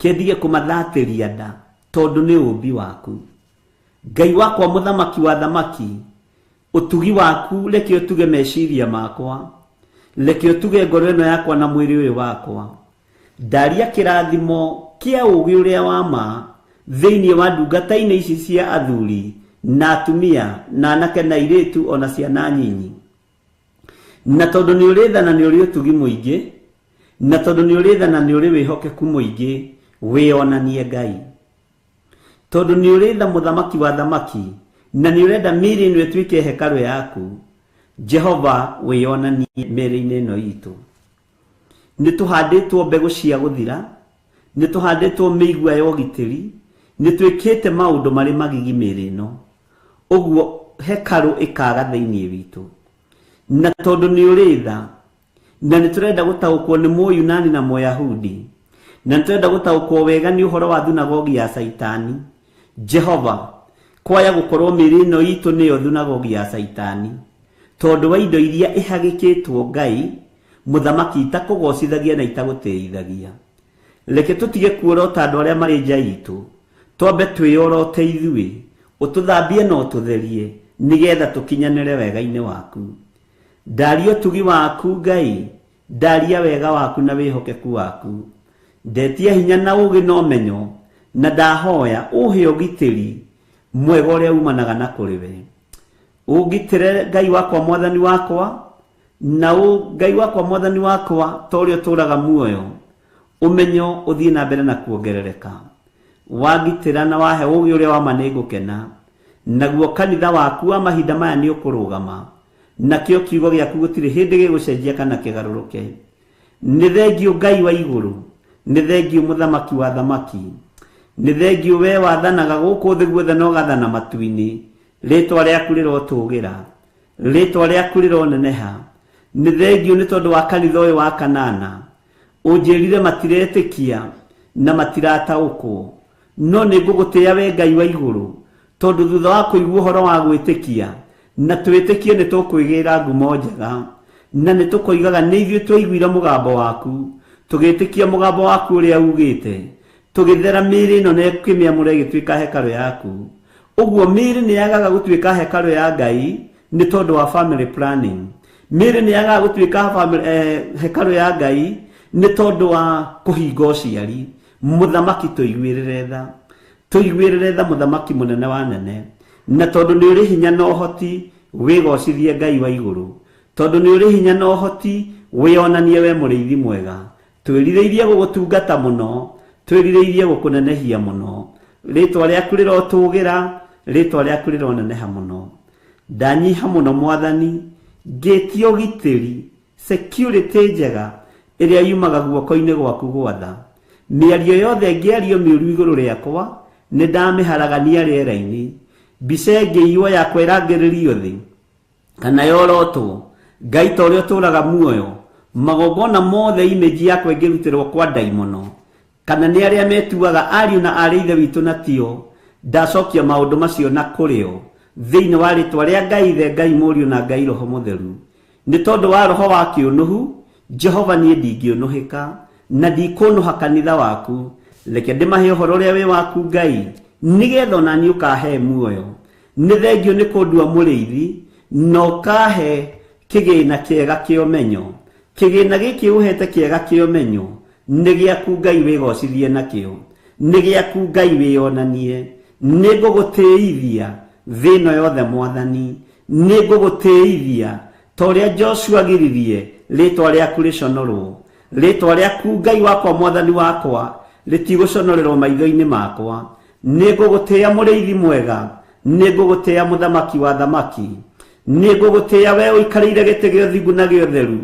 kĩendige kũmathatĩria nda, tondũ nĩ ũmbi waku. Ngai wakwa mũthamaki wa thamaki, ũtugi waku reke ũtuge meciria makwa, reke ũtuge ngoro ĩno yakwa na mwĩrĩ ũyũ wakwa. Ndaria kĩrathimo kĩa ũũgĩ ũrĩa wa ma thĩinĩ wa ndungata-inĩ ici cia athuri na atumia na anake na airĩtu ona ciana nyinyi. Na tondũ nĩ ũrĩ tha na nĩ ũrĩ ũtugi mũingĩ, na tondũ nĩ ũrĩ tha na nĩ ũrĩ wĩhokeku mũingĩ, wĩonanie Ngai. Tondũ nĩ ũrĩ tha mũthamaki wa thamaki, na nĩ ũrenda mĩĩrĩ ĩno ĩtuĩke hekarũ yaku, Jehova wĩonanie mĩĩrĩ-inĩ ĩno itũ. Nĩ tũhandĩtwo mbegũ cia gũthira, nĩ tũhandĩtwo mĩigua ya ũgitĩri, nĩ twĩkĩte maũndũ marĩ magigi mĩĩrĩ ĩno, ũguo hekarũ ĩkaga thĩinĩ witũ. Na tondũ nĩ ũrĩ tha, na nĩ tũrenda gũtaũkwo nĩ Mũyunani na Mũyahudi, na nĩ tũrenda gũtaũkwo wega nĩ ũhoro wa thunagogi ya Caitani, Jehova, kwaya gũkorwo mĩĩrĩ ĩno itũ nĩyo thunagogi ya Caitani, tondũ wa indo iria ĩhagĩkĩtwo Ngai mũthamaki itakũgocithagia na itagũtĩithagia. Reke tũtige kuorota andũ arĩa marĩ nja itũ, twambe twĩyorote ithuĩ, ũtũthambie na ũtũtherie, nĩgetha tũkinyanĩre wega-inĩ waku. Ndaria ũtugi waku Ngai, ndaria wega waku na wĩhokeku waku. Ndetia hinya na ũũgĩ na ũmenyo, na ndahoya ũhe ũgitĩri mwega ũrĩa umanaga na kũrĩ we. Ũngitĩre Ngai wakwa mwathani wakwa, na Ngai wakwa mwathani wakwa ta ũrĩa ũtũũraga muoyo, ũmenyo ũthiĩ na mbere na kuongerereka. Wangitĩra na wahe ũũgĩ ũrĩa wa ma nĩ ngũkena, naguo kanitha waku wa mahinda maya nĩ ũkũrũgama, Nakĩo kiugo gĩaku gũtirĩ hĩndĩ gĩgũcenjia kana kĩgarũrũke. Nĩ thengiũ Ngai wa igũrũ, nĩ thengiũ mũthamaki wa thamaki, nĩ thengiũ we wathanaga gũkũ thĩ guothe na ũgathana matu-inĩ. Rĩtwa rĩaku rĩrotũgĩra, rĩtwa rĩaku rĩroneneha. Nĩ thengiũ nĩ tondũ wa kanitha ũyũ wa Kanana. Ũnjĩrire matiretĩkia na matirataũkwo, no nĩ ngũgũtĩĩa we Ngai wa igũrũ, tondũ thutha wa kũigua ũhoro wa gwĩtĩkia na twĩtĩkie nĩ tũkwĩgĩra ngumo njega, na nĩ tũkoigaga nĩ ithuĩ twaiguire mũgambo waku, tũgĩtĩkia mũgambo waku ũrĩa ugĩte, tũgĩthera mĩĩrĩ ĩno na ĩkĩmĩamũra ĩgĩtuĩka hekarũ yaku. Ũguo mĩĩrĩ nĩ yagaga gũtuĩka hekarũ ya Ngai nĩ tondũ wa family planning. Mĩĩrĩ nĩ yagaga gũtuĩka hekarũ ya Ngai nĩ tondũ wa kũhinga ũciari. Mũthamaki tũiguĩrĩre tha, tũiguĩrĩre tha mũthamaki mũnene wa nene, na tondũ nĩ ũrĩ hinya na ũhoti wĩgocithie Ngai wa igũrũ, tondũ nĩ ũrĩ hinya na ũhoti wĩonanie we mũrĩithi mwega. Twĩrirĩirie gũgũtungata mũno, twĩrirĩirie gũkũnenehia mũno. Rĩtwa rĩaku rĩrotũgĩra, rĩtwa rĩaku rĩroneneha mũno. Ndanyiha mũno Mwathani, ngĩtia ũgitĩri, security njega ĩrĩa yumaga guoko-inĩ gwaku gwatha. Mĩario yothe ĩngĩario mĩũru igũrũ rĩakwa, nĩ ndamĩharagania rĩera-inĩ. Mbica ĩngĩiywo yakwa ĩrangĩrĩrio thĩ kana yorotwo, Ngai ta ũrĩa ũtũũraga muoyo, magongona mothe image yakwa ĩngĩrutĩrwo kwa ndaimono, kana nĩ arĩa metuaga ariũ na aarĩ ithe witũ na tio, ndacokia maũndũ macio na kũrĩo thĩinĩ wa rĩtwa rĩa Ngai Ithe, Ngai Mũriũ na Ngai Roho Mũtheru. Nĩ tondũ wa roho wa kĩũnũhu, Jehova niĩ ndingĩũnũhĩka na ndikũnũha kanitha waku. Reke ndĩmahe ũhoro ũrĩa wĩ waku Ngai, nĩgetha ona niĩ ũkahe muoyo. Nĩ thengiũ nĩ kũndua mũrĩithi na ũkahe kĩgĩna kĩega kĩa ũmenyo. Kĩgĩna gĩkĩ ũhete kĩega kĩa ũmenyo nĩ gĩaku Ngai wĩgocithie nakĩo, nĩ gĩaku Ngai wĩonanie. Nĩ ngũgũtĩithia thĩ ĩno yothe Mwathani, nĩ ngũgũtĩithia ta ũrĩa Joshua agiririe rĩtwa rĩaku rĩconorwo. Rĩtwa rĩaku Ngai wakwa Mwathani wakwa rĩtigũconorerwo maitho-inĩ makwa. Nĩ ngũgũtĩĩa mũrĩithi mwega, nĩ ngũgũtĩĩa mũthamaki wa thamaki, nĩ ngũgũtĩĩa we ũikarĩire gĩtĩ gĩa ũthingu na gĩa ũtheru,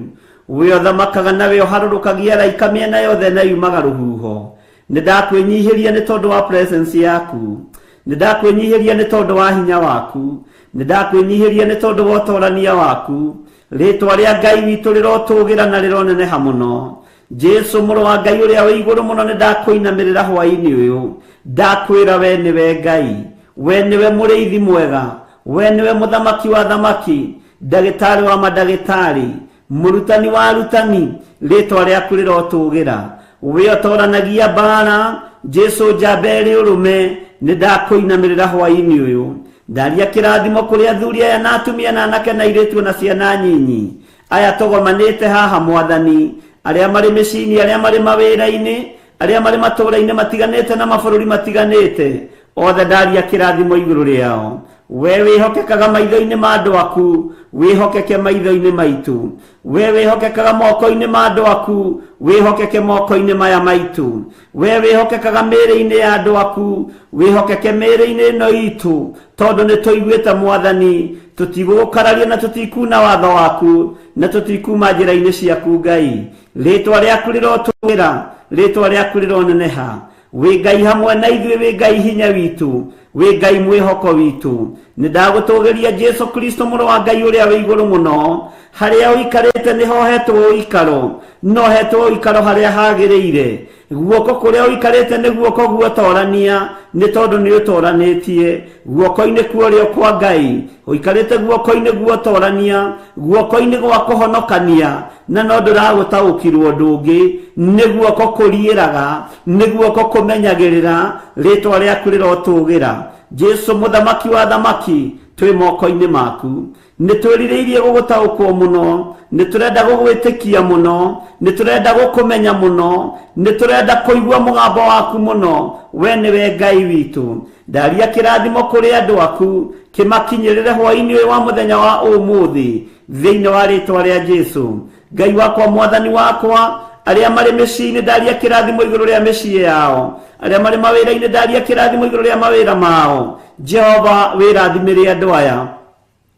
we ũthamakaga na we ũharũrũkagia araika mĩena yothe na yumaga rũhuho. Nĩ ndakwĩnyihĩria nĩ tondũ wa presence yaku, nĩ ndakwĩnyihĩria nĩ tondũ wa hinya waku, nĩ ndakwĩnyihĩria nĩ tondũ wa ũtorania waku. Rĩtwa rĩa Ngai witũ rĩrotũgĩra na rĩroneneha mũno. Jesu mũrũ wa Ngai ũrĩa wĩ igũrũ mũno, nĩ ndakũinamĩrĩra hwaĩ-inĩ ũyũ, ndakwĩra we nĩwe Ngai, we nĩwe mũrĩithi mwega, we nĩwe mũthamaki wa thamaki, ndagĩtarĩ wa mandagĩtarĩ, mũrutani wa arutani. Rĩtwa rĩaku rĩrotũgĩra, we ũtoranagia mbara. Jesu njamba ĩrĩ ũrũme, nĩ ndakũinamĩrĩra hwaĩ-inĩ ũyũ. Ndaria kĩrathimo kũrĩ athuri aya na atumia na anake na airĩtu na ciana nyinyi aya tũgomanĩte haha Mwathani, arĩa marĩ mĩciĩ-inĩ, arĩa marĩ mawĩra-inĩ, arĩa marĩ matũũra-inĩ matiganĩte na mabũrũri matiganĩte, othe ndaria kĩrathimo igũrũ rĩao. We wĩhokekaga maitho-inĩ ma andũ aku, wĩhokeke maitho-inĩ maitũ. We wĩhokekaga moko-inĩ ma andũ aku, wĩhokeke moko-inĩ maya maitũ. We wĩhokekaga mĩĩrĩ-inĩ ya andũ aku, wĩhokeke mĩĩrĩ-inĩ ĩno itũ, tondũ nĩ tũiguĩte Mwathani, tũtigũgũkararia na tũtikuna watho waku na tũtikuma njĩra-inĩ ciaku Ngai. Rĩtwa rĩaku rĩrotũgĩra, rĩtwa rĩaku rĩroneneha. Wĩ Ngai hamwe na ithuĩ, wĩ Ngai hinya witũ, wĩ Ngai mwĩhoko witũ. Nĩ ndagũtũgĩria Jesu Kristo mũrũ wa Ngai ũrĩa wĩ igũrũ mũno. Harĩa ũikarĩte nĩho hetwo ũikaro, no hetwo ũikaro harĩa hagĩrĩire. Guoko kũrĩa ũikarĩte nĩ guoko guotorania, nĩ tondũ nĩ ũtoranĩtie. Guoko-inĩ kuorĩo kwa Ngai ũikarĩte guoko-inĩ guotorania, guoko-inĩ gwa kũhonokania, na no ndũragũtaũkirwo ũndũ ũngĩ. Nĩ guoko kũriĩraga, nĩ guoko kũmenyagĩrĩra. Rĩtwa rĩaku rĩrotũgĩra. Jesu mũthamaki wa thamaki, twĩ moko-inĩ maku. Nĩ twĩrirĩirie gũgũtaũkwo mũno, nĩ tũrenda gũgwĩtĩkia mũno, nĩ tũrenda gũkũmenya mũno, nĩ tũrenda kũigua mũgambo waku mũno. We nĩwe Ngai witũ. Ndaria kĩrathimo kũrĩ andũ aku, kĩmakinyĩrĩre hwaĩ-inĩ ũyũ wa mũthenya wa ũmũthĩ, thĩinĩ wa rĩtwa rĩa Jesu. Ngai wakwa, Mwathani wakwa, arĩa marĩ mĩciĩ-inĩ ndaria kĩrathimo igũrũ rĩa mĩciĩ yao, arĩa marĩ mawĩra-inĩ ndaria kĩrathimo igũrũ rĩa mawĩra mao. Jehova wĩrathimĩre andũ aya.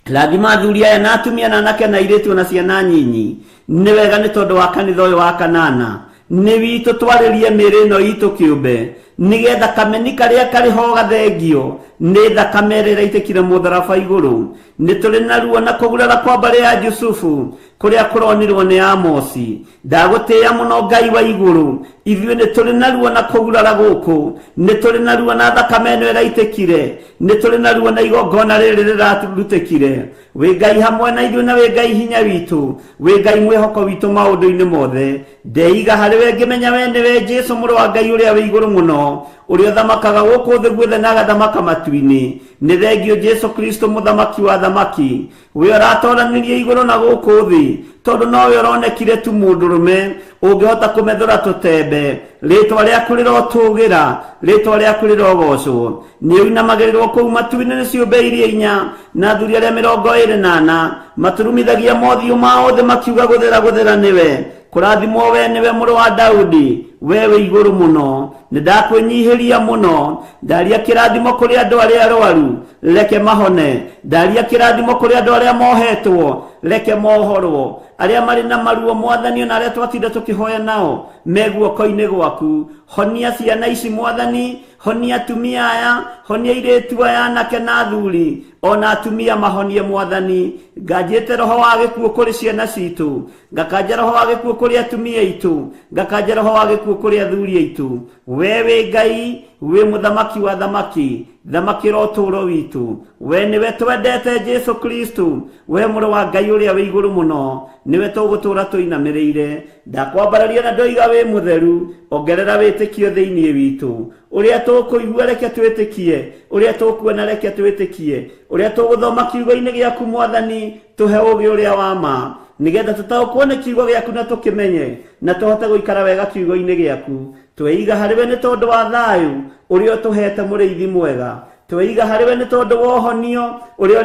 Rathima athuri aya na atumia na anake na airĩtu na ciana nyinyi. Nĩ wega nĩ tondũ wa kanitha ũyũ wa kanana nĩ witũ twarĩrie mĩĩrĩ ĩno itũ kĩũmbe nĩgetha kameni karĩa karĩ ho gathengio nĩ thakame ĩrĩa ĩraitĩkire mũtharaba igũrũ. Nĩ tũrĩ na ruo na kũgurara kwa mbarĩ ya Jusufu kũrĩa kũronirwo nĩ Amosi. Ndagũtĩĩa mũno Ngai wa igũrũ, ithuĩ nĩ tũrĩ na ruo na kũgurara gũkũ, nĩ tũrĩ na ruo na thakame ĩno ĩraitĩkire, nĩ tũrĩ na ruo na igongona rĩrĩ rĩrarutĩkire. Wĩ Ngai hamwe na ithuĩ na wĩ Ngai hinya witũ, wĩ Ngai mwĩhoko witũ maũndũ-inĩ mothe. Ndeiga harĩ we ngĩmenya we nĩwe Jesũ mũrũ wa Ngai ũrĩa wĩ igũrũ mũno, ũrĩa ũthamakaga gũkũ thĩ guothe na agathamaka matu-inĩ. Nĩ thengio Jesũ Kristo mũthamaki wa thamaki, we ũratoranirie igũrũ na gũkũ thĩ, tondũ nowe ũronekire tu mũndũrũme ũngĩhota kũmethũra tũtembe. Rĩtwa rĩaku rĩrotũgĩra, rĩtwa rĩaku rĩrogocwo. Nĩ ũinamagĩrĩrwo kũu matu-inĩ nĩ ciũmbe iria inya na athuri arĩa 24 maturumithagia mothiũ mao thĩ makiuga gũthera gũthera nĩwe. Kũrathimwo we nĩwe mũrũ wa Daudi, we wĩ igũrũ mũno. Nĩ ndakwĩnyihĩria mũno, ndaria kĩrathimo kũrĩ andũ arĩa arwaru, reke mahone. Ndaria kĩrathimo kũrĩ andũ arĩa mohetwo, reke mohorwo. Arĩa marĩ na maruo Mwathani ona arĩa twatinda tũkĩhoya nao me guoko-inĩ gwaku. Honia ciana ici Mwathani, honia atumia aya, honia airĩtu aya anake na athuri, ona atumia mahonie Mwathani. Nganjĩte roho wa gĩkuũ kũrĩ ciana citũ, ngakanja roho wa gĩkuũ kũrĩ atumia aitũ, ngakanja roho wa gĩkuũ kũrĩ athuri aitũ. We wĩ Ngai, wĩ mũthamaki wa thamaki, thamakĩra ũtũũro witũ. We nĩwe twendete Jesũ Kristo, we mũrũ wa Ngai ũrĩa wĩ igũrũ mũno, nĩwe tũgũtũũra tũinamĩrĩire. Ndakwambararia na ndoiga wĩ mũtheru, ongerera wĩtĩkio thĩinĩ witũ. Ũrĩa tũkũigua reke twĩtĩkie, ũrĩa tũkuona reke twĩtĩkie, ũrĩa tũgũthoma kiugo-inĩ gĩaku Mwathani, tũhe ũũgĩ ũrĩa wa ma, nĩgetha tũtaũkwo nĩ kiugo gĩaku na tũkĩmenye, na tũhote gũikara wega kiugo-inĩ gĩaku. Tweiga harĩ we nĩ tondũ wa thayũ ũrĩa ũtũhete mũrĩithi mwega. Tweiga harĩ we nĩ tondũ wa ũhonio ũrĩa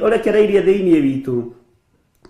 ũrekereirie thĩinĩ witũ.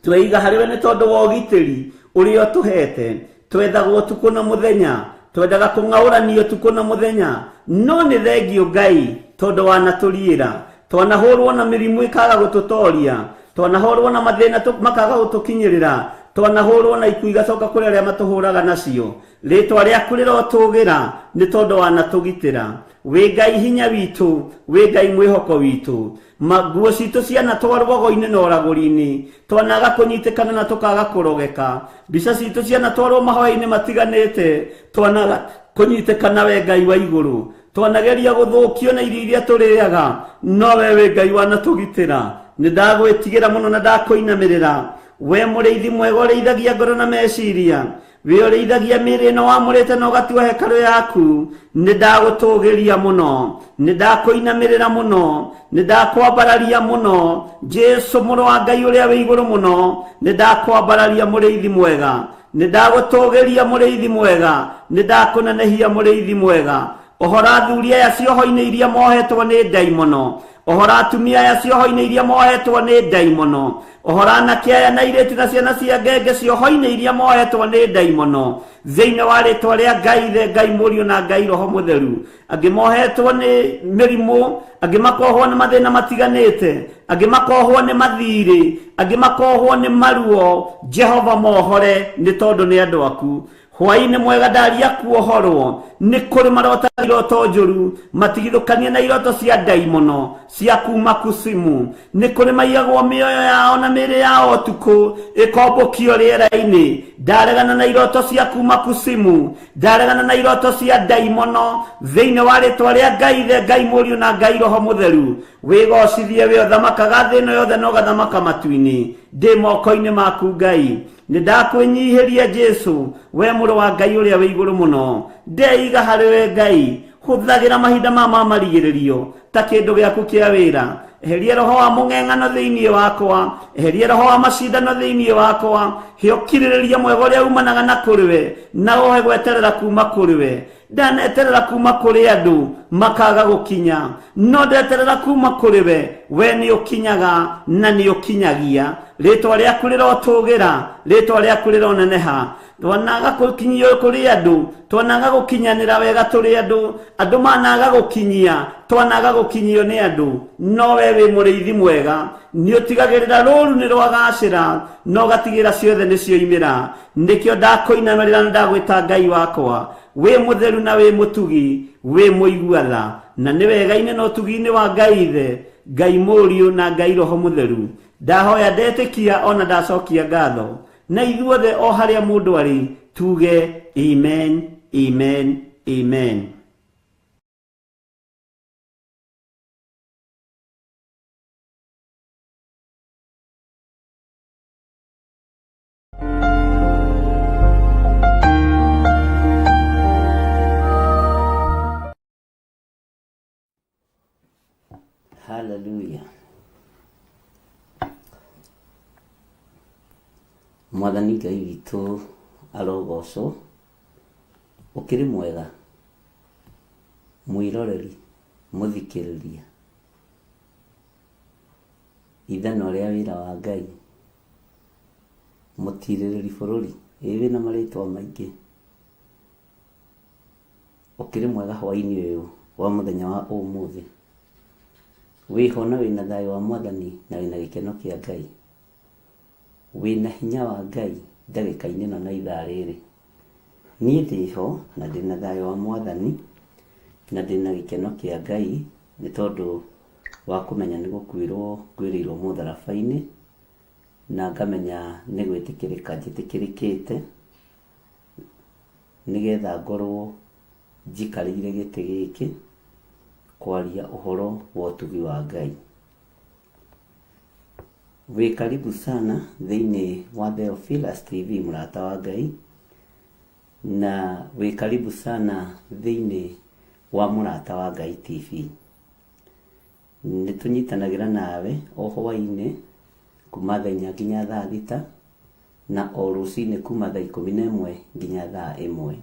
Tweiga harĩ we nĩ tondũ wa ũgitĩri ũrĩa ũtũhete. Twethagwo ũtukũ na mũthenya, twendaga kũng'aũranio ũtukũ na mũthenya, no nĩ thengio Ngai tondũ wanatũriĩra. Twanahũrwo na mĩrimũ ĩkaga gũtũtoria, twanahũrwo na mathĩna makaga gũtũkinyĩrĩra, twanahũrwo na ikuũ igacoka kũrĩ arĩa matũhũraga nacio. Rĩtwa rĩaku rĩrotũgĩra nĩ tondũ wanatũgitĩra. Wĩ Ngai hinya witũ, wĩ Ngai mwĩhoko witũ. Nguo citũ cianatwarwo rwago-inĩ na ũragũri-inĩ, twanaga kũnyitĩkana na tũkaga kũrogeka. Mbica citũ cianatwarwo mahoya-inĩ matiganĩte, twanaga kũnyitĩkana we Ngai wa igũrũ. Twanageria gũthũkio na irio iria tũrĩaga, no we wĩ Ngai wanatũgitĩra. Nĩ ndagwĩtigĩra mũno na ndakũinamĩrĩra. We mũrĩithi mwega ũrĩithagia ngoro na meciria, wĩ ũrĩithagia mĩĩrĩ ĩno wamũrĩte na ũgatua hekarũ yaku. Nĩ ndagũtũgĩria mũno, nĩ ndakũinamĩrĩra mũno, nĩ ndakwambararia mũno. Jesũ mũrũ wa Ngai ũrĩa wĩ igũrũ mũno, nĩ ndakwambararia mũrĩithi mwega, nĩ ndagũtũgĩria mũrĩithi mwega, nĩ ndakũnenehia mũrĩithi mwega. Ohora athuri aya cioho-inĩ iria mohetwo nĩ ndaimono, ohora atumia aya cioho-inĩ iria mohetwo nĩ ndaimono, ohora anake aya na airĩtu na ciana cia ngenge cioho-inĩ iria mohetwo nĩ ndaimono, thĩinĩ wa rĩtwa rĩa Ngai Ithe, Ngai Mũriũ na Ngai Roho Mũtheru. Angĩ mohetwo nĩ mĩrimũ, angĩ makohwo nĩ mathĩna matiganĩte, angĩ makohwo nĩ mathirĩ, angĩ makohwo nĩ maruo. Jehova mohore nĩ tondũ nĩ andũ aku. Hwaĩ-inĩ mwega ndaria kuohorwo nĩ kũrĩ marota iroto njũru matigithũkanie na iroto cia ndaimono cia kuma kusimu. Nĩ kũrĩ maigagwo mĩoyo yao na mĩĩrĩ yao ũtukũ ĩkombũkio rĩera-inĩ. Ndaregana na iroto cia kuma kusimu, ndaregana na iroto cia ndaimono thĩinĩ wa rĩtwa rĩa Ngai Ithe, Ngai Mũriũ na Ngai Roho Mũtheru. Wĩgocithie we ũthamakaga thĩ ĩno yothe na ũgathamaka matu-inĩ. Ndĩ moko-inĩ maku Ngai, nĩ ndakwĩnyihĩria Jesũ, we mũrũ wa Ngai ũrĩa wĩ igũrũ mũno. Ndeiga harĩ we Ngai, hũthagĩra mahinda ma marigĩrĩrio ta kĩndũ gĩaku kĩa wĩra. Eheria roho wa mũng'eng'ano thĩinĩ wakwa, eheria roho wa macindano thĩinĩ wakwa. He ũkirĩrĩria mwega ũrĩa umanaga na kũrĩ we, na ũhe gweterera kuma kũrĩ we. Ndaneterera kuma kũrĩ andũ makaga gũkinya, no ndeterera kuma kũrĩ we. We nĩ ũkinyaga na nĩ ũkinyagia. Rĩtwa rĩaku rĩrotũgĩra, rĩtwa rĩaku rĩroneneha. Twanaga gũkinyio kũrĩ andũ, twanaga gũkinyanĩra wega tũrĩ andũ, andũ managa gũkinyia, twanaga gũkinyio nĩ andũ. No we wĩ mũrĩithi mwega, nĩ ũtigagĩrĩra rũru nĩ rwagacĩra, na ũgatigĩrĩra ciothe nĩ cioimĩra. Nĩkĩo ndakũinamĩrĩra na ndagwĩta Ngai wakwa, wĩ mũtheru na wĩ mũtugi, wĩ mũigua tha. Na nĩ wega-inĩ na ũtugi-inĩ wa Ngai Ithe, Ngai Mũriũ na Ngai Roho Mũtheru, ndahoya ndetĩkia ona ndacokia ngatho. Na ithuothe o harĩa mũndũ arĩ tuge amen, amen, amen. Hallelujah. Mwathani Ngai witũ arogocwo, ũkĩrĩ mwega mwĩroreri, mũthikĩrĩria, ithanwa rĩa wĩra wa Ngai, mũtirĩrĩri bũrũri, ĩĩ wĩna marĩtwa maingĩ. Ũkĩrĩ mwega hwainĩ ũyũ wa mũthenya wa ũmũthĩ? Wĩho na wĩna thayũ wa Mwathani na wĩna gĩkeno kĩa Ngai? Wĩna hinya wa Ngai ndagĩka-inĩ ĩno na ithaa rĩrĩ? Niĩ ndĩho na ndĩna thayũ wa Mwathani na ndĩna gĩkeno kĩa Ngai nĩ tondũ wa kũmenya nĩ gũkuĩrwo nguĩrĩirwo mũtharaba-inĩ na ngamenya nĩ gwĩtĩkĩrĩka njĩtĩkĩrĩkĩte. Nĩgetha ngorwo njikarĩire gĩtĩ gĩkĩ kwaria ũhoro wa ũtugi wa Ngai. Wĩ karibu sana thĩinĩ wa Theophilus TV mũrata wa Ngai, na wĩ karibu sana thĩinĩ wa mũrata wa Ngai TV. Nĩ tũnyitanagĩra nawe o hwainĩ kuma thaa inya nginya thaa thita, na o rũcinĩ kuma thaa 11 nginya thaa 1.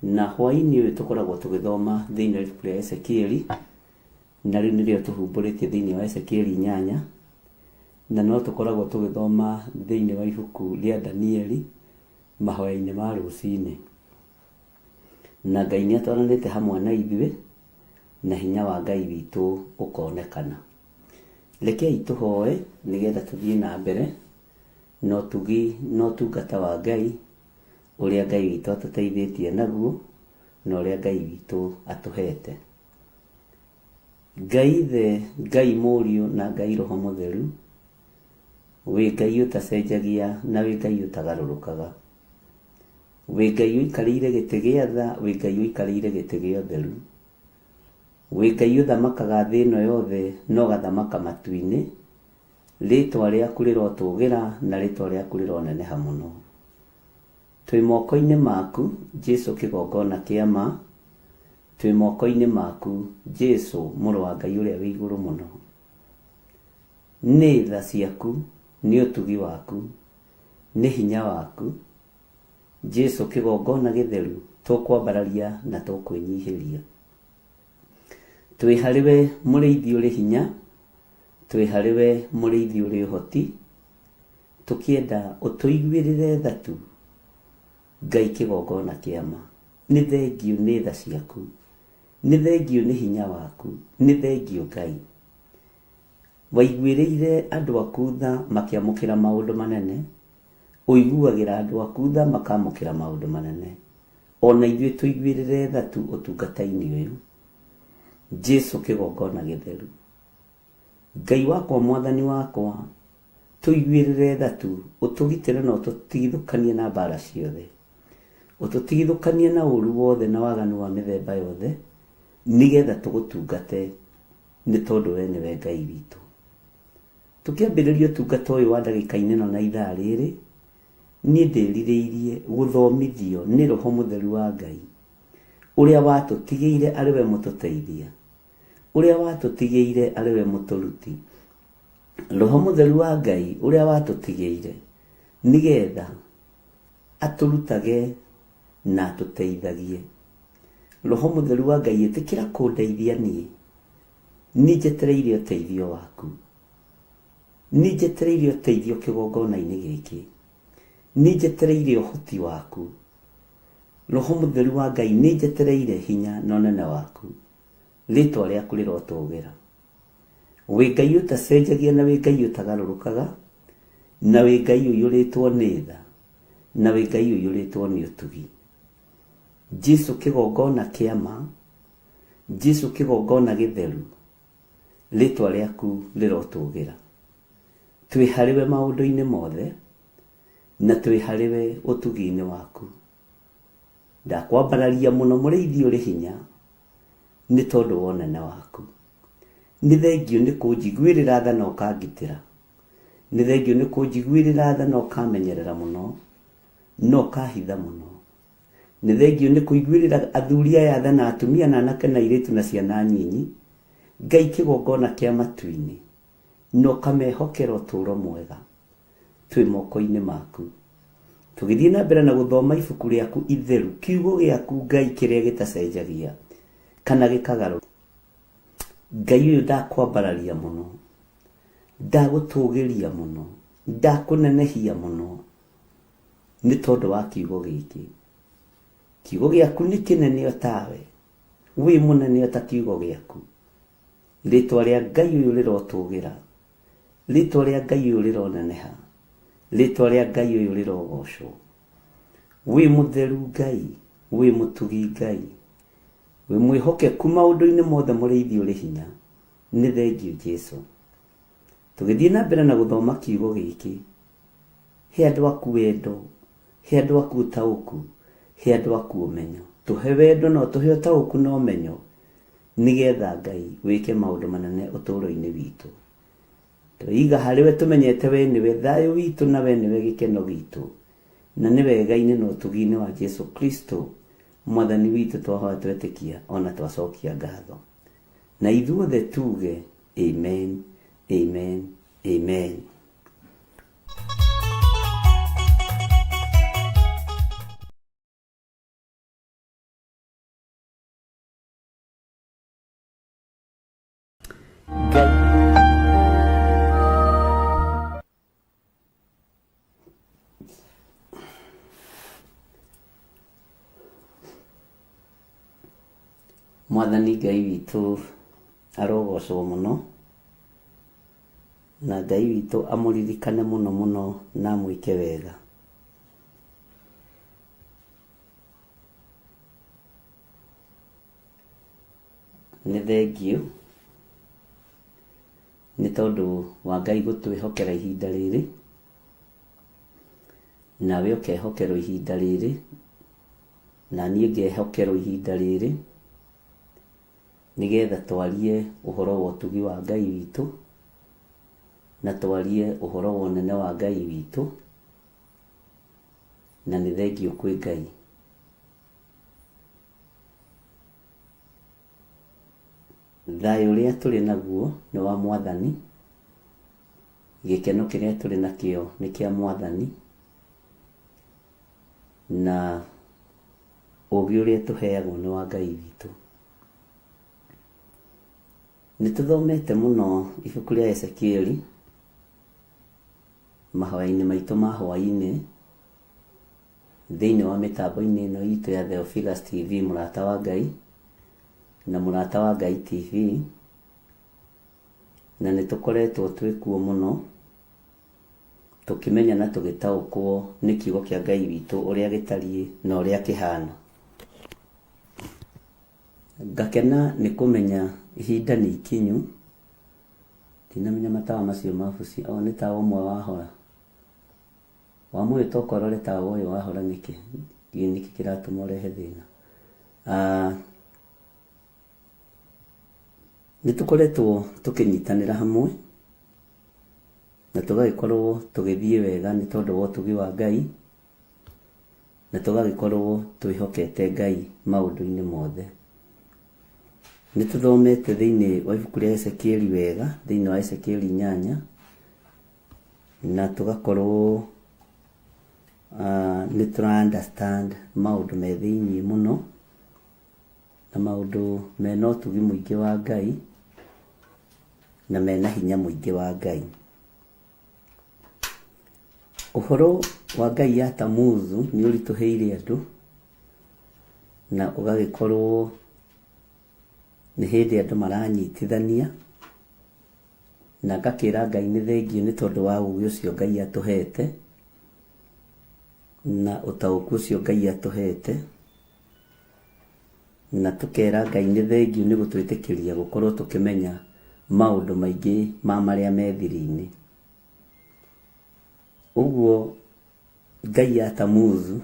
Na hwainĩ ũyũ tũkoragwo tũgĩthoma thĩinĩ wa ibuku rĩa Ezekieli, na rĩu nĩrĩo tũhumbũrĩtie thĩinĩ wa Ezekieli 8, na no tũkoragwo tũgĩthoma thĩinĩ wa ibuku rĩa Danieli mahoya-inĩ ma rũcinĩ. Na Ngai nĩ atwaranĩte hamwe na ithuĩ, na hinya wa Ngai witũ ũkonekana. Rekei tũhoe nĩgetha tũthiĩ na mbere na ũtugi na ũtungata wa Ngai, ũrĩa Ngai witũ atũteithĩtie naguo, na ũrĩa Ngai witũ atũhete. Ngai Ithe, Ngai Mũriũ na Ngai Roho Mũtheru, wĩ Ngai ũtacenjagia na wĩ Ngai ũtagarũrũkaga. Wĩ Ngai ũikarĩire gĩtĩ gĩa tha, wĩ Ngai ũikarĩire gĩtĩ gĩa ũtheru. Wĩ Ngai ũthamakaga thĩ ĩno yothe na ũgathamaka matu-inĩ. Rĩtwa rĩaku rĩrotũgĩra na rĩtwa rĩaku rĩroneneha mũno. Twĩ moko-inĩ maku Jesu kĩgongona kĩa ma, twĩ moko-inĩ maku Jesu mũrũ wa Ngai ũrĩa wĩ igũrũ mũno. Nĩ tha ciaku, nĩ ũtugi waku, nĩ hinya waku, Jesu kĩgongona gĩtheru tũkwambararia na tũkwĩnyihĩria. Twĩ harĩ we mũrĩithi ũrĩ hinya, twĩ harĩ we mũrĩithi ũrĩ ũhoti, tũkĩenda ũtũiguĩrĩre tha tu, Ngai kĩgongona kĩa ma. Nĩ thengiũ nĩ tha ciaku, nĩ thengiũ nĩ hinya waku, nĩ thengiũ Ngai. Waiguĩrĩire andũ aku tha makĩamũkĩra maũndũ manene, ũiguagĩra andũ aku tha makamũkĩra maũndũ manene. O na ithuĩ tũiguĩrĩre tha tu ũtungata-inĩ ũyũ. Jesu kĩgongona gĩtheru. Ngai wakwa mwathani wakwa, tũiguĩrĩre tha tu, ũtũgitĩre na ũtũtigithũkanie na mbara ciothe. Ũtũtigithũkanie na ũru wothe na waganu wa mĩthemba yothe, nĩgetha tũgũtungate nĩ tondũ we nĩwe Ngai witũ. Tũkĩambĩrĩria ũtungata ũyũ wa ndagĩka-inĩ ĩno na ithaa rĩrĩ, niĩ ndĩrirĩirie gũthomithio nĩ Roho Mũtheru wa Ngai, ũrĩa watũtigĩire arĩ we mũtũteithia, ũrĩa watũtigĩire arĩ we mũtũruti. Roho Mũtheru wa Ngai ũrĩa watũtigĩire nĩgetha atũrutage na atũteithagie. Roho Mũtheru wa Ngai ĩtĩkĩra kũndeithia niĩ, niĩ njetereire ũteithio waku. Niĩ njetereire ũteithio kĩgongona-inĩ gĩkĩ. Nĩ njetereire ũhoti waku. Roho Mũtheru wa Ngai, nĩ njetereire hinya na ũnene waku. Rĩtwa rĩaku rĩrotũgĩra. Wĩ Ngai ũtacenjagia na wĩ Ngai ũtagarũrũkaga, na wĩ Ngai ũiyũrĩtwo nĩ tha, na wĩ Ngai ũiyũrĩtwo nĩ ũtugi. Jesu kĩgongona kĩa ma, Jesu kĩgongona gĩtheru, rĩtwa rĩaku rĩrotũgĩra. Twĩ harĩwe maũndũ-inĩ mothe, na twĩ harĩwe ũtugi-inĩ waku. Ndakwambararia mũno mũrĩithi ũrĩ hinya, nĩ tondũ wa ũnene waku. Nĩ thengiũ nĩ kũnjiguĩrĩra tha na ũkangitĩra. Nĩ thengiũ nĩ kũnjiguĩrĩra tha na ũkamenyerera mũno, na ũkahitha mũno. Nĩ thengiũ nĩ kũiguĩrĩra athuri aya tha na atumia na anake na airĩtu na ciana nyinyi, Ngai kĩgongona kĩa matu-inĩ, na ũkamehokera ũtũũro mwega. Twĩ moko-inĩ maku. Tũgĩthiĩ na mbere na gũthoma ibuku rĩaku itheru, kiugo gĩaku Ngai kĩrĩa gĩtacenjagia kana gĩkagarũra. Ngai ũyũ ndakwambararia mũno, ndagũtũgĩria mũno, ndakũnenehia mũno nĩ tondũ wa kiugo gĩkĩ. Kiugo gĩaku nĩ kĩnene o tawe, wĩ mũnene o ta kiugo gĩaku. Rĩtwa rĩa Ngai ũyũ rĩrotũgĩra, rĩtwa rĩa Ngai ũyũ rĩroneneha, rĩtwa rĩa Ngai ũyũ rĩrogocwo. Wĩ mũtheru Ngai, wĩ mũtugi Ngai, wĩ mwĩhokeku maũndũ-inĩ mothe mũrĩithi ũrĩ hinya. Nĩ thengiũ Jesu. Tũgĩthiĩ na mbere na gũthoma kiugo gĩkĩ, he andũ aku wendo, he andũ aku ũtaũku, he andũ aku ũmenyo. Tũhe wendo na ũtũhe ũtaũku na ũmenyo, nĩgetha Ngai wĩke maũndũ manene ũtũũro-inĩ witũ. Tweiga harĩ we tũmenyete we nĩwe thayũ witũ na we nĩwe gĩkeno gitũ, na nĩ wega-inĩ na ũtugi-inĩ wa Jesu Kristo Mwathani witũ twahoya twetĩkia ona twacokia ngatho. Na ithuothe tuge amen, amen, amen. Ngai Mwathani Ngai witũ arogocwo mũno na Ngai witũ amũririkane mũno mũno na amwĩke wega. Nĩ thengiũ nĩ tondũ wa Ngai gũtwĩhokera ihinda rĩrĩ, nawe ũkehokerwo ihinda rĩrĩ, na niĩ ngehokerwo ihinda rĩrĩ, nĩgetha twarie ũhoro wa ũtugi wa Ngai witũ, na twarie ũhoro wa ũnene wa Ngai witũ, na nĩ thengiũ kwĩ Ngai. Thayũ ũrĩa tũrĩ naguo nĩ wa Mwathani, gĩkeno kĩrĩa tũrĩ nakĩo nĩ kĩa Mwathani, na ũgĩ ũrĩa tũheagwo nĩ wa Ngai witũ. Nĩ tũthomete mũno ibuku rĩa Ezekieli mahoya-inĩ maitũ ma hwaĩ-inĩ, thĩinĩ wa mĩtambo-inĩ ĩno itũ ya Theophilus TV mũrata wa Ngai na mũrata wa Ngai TV, na nĩ tũkoretwo twĩ kuo mũno tũkĩmenya na tũgĩtaũkwo nĩ kiugo kĩa Ngai witũ ũrĩa gĩtariĩ na ũrĩa kĩhana. Ngakena nĩ kũmenya ihinda nĩ ikinyu, ndinamenya matawa macio ma Busia, o nĩ tawa ũmwe wahora. Wamũĩ toka ũrore tawa ũyũ wahora nĩkĩ, ndiũĩ nĩkĩ kĩratũma ũrehe thĩna. Ah, nĩ tũkoretwo tũkĩnyitanĩra hamwe na tũgagĩkorwo tũgĩthiĩ wega nĩ tondũ wa ũtugi wa Ngai na tũgagĩkorwo twĩhokete Ngai maũndũ-inĩ mothe. Nĩ tũthomete thĩinĩ wa ibuku rĩa Ezekieli wega, thĩinĩ wa Ezekieli 8 na tũgakorwo nĩ tũra understand maũndũ me thĩiniĩ mũno, na maũndũ mena ũtugi mũingĩ wa Ngai, na mena hinya mũingĩ wa Ngai. Ũhoro wa ngai ya Tamuzu nĩ ũritũhĩire andũ na ũgagĩkorwo nĩ hĩndĩ andũ maranyitithania na ngakĩra Ngai nĩ thengiũ nĩ tondũ wa ũgĩ ũcio Ngai atũhete na ũtaũku ũcio Ngai atũhete na tũkera Ngai nĩ thengiũ nĩ gũtwĩtĩkĩria gũkorwo tũkĩmenya maũndũ maingĩ ma marĩa me thiri-inĩ. Ũguo ngai ya Tamuzu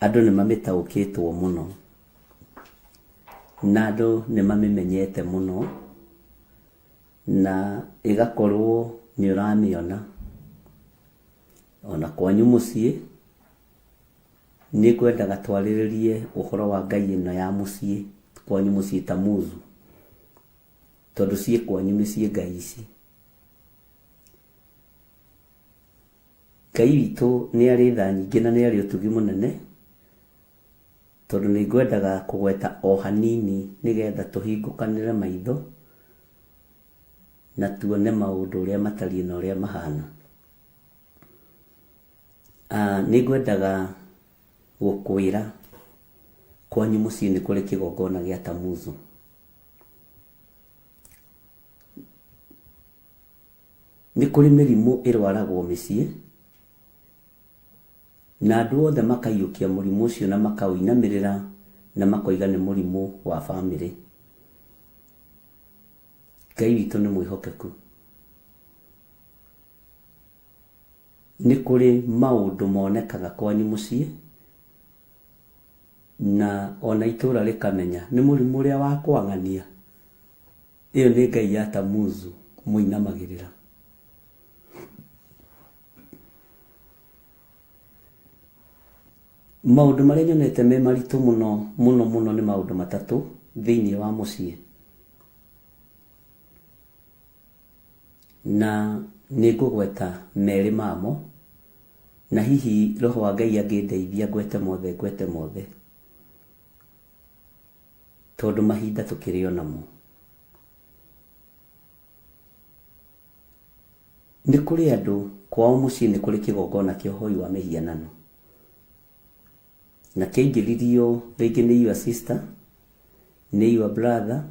andũ nĩ mamĩtaũkĩtwo mũno na andũ nĩ mamĩmenyete mũno na ĩgakorwo nĩ ũramĩona ona kwanyu mũciĩ. Nĩ ngwendaga twarĩrĩrie ũhoro wa ngai ĩno ya mũciĩ kwanyu mũciĩ Tamuzu, tondũ ciĩ kwanyu mĩciĩ ngai ici. Ngai witũ nĩ arĩ tha nyingĩ na nĩ arĩ ũtugi mũnene, tondũ nĩ ngwendaga kũgweta o hanini nĩgetha tũhingũkanĩre maitho na tuone maũndũ ũrĩa matariĩ na ũrĩa mahana. Nĩ ngwendaga gũkwĩra kwanyu mũciĩ nĩ kũrĩ kĩgongona gĩa Tamuzu. Nĩ kũrĩ mĩrimũ ĩrwaragwo mĩciĩ, na andũ othe makaiyũkia mũrimũ ũcio na makaũinamĩrĩra na makoiga nĩ mũrimũ wa bamĩrĩ. Ngai witũ nĩ mwĩhokeku. Nĩ kũrĩ maũndũ monekaga kwanyu mũciĩ, na ona itũra rĩkamenya nĩ mũrimũ ũrĩa wa kwang'ania. Ĩyo nĩ ngai ya Tamuzu mũinamagĩrĩra. Maũndũ marĩa nyonete me maritũ mũno mũno mũno nĩ maũndũ matatũ thĩinĩ wa mũciĩ. Na nĩ ngũgweta merĩ mamo, na hihi roho wa Ngai angĩndeithia ngwete mothe ngwete mothe, tondũ mahinda tũkĩrĩ o namo. Nĩ kũrĩ andũ kwao mũciĩ nĩ kũrĩ kĩgongona kĩa ũhoi wa mĩhianano, na kĩaingĩririo rĩngĩ nĩ your sister, nĩ your brother,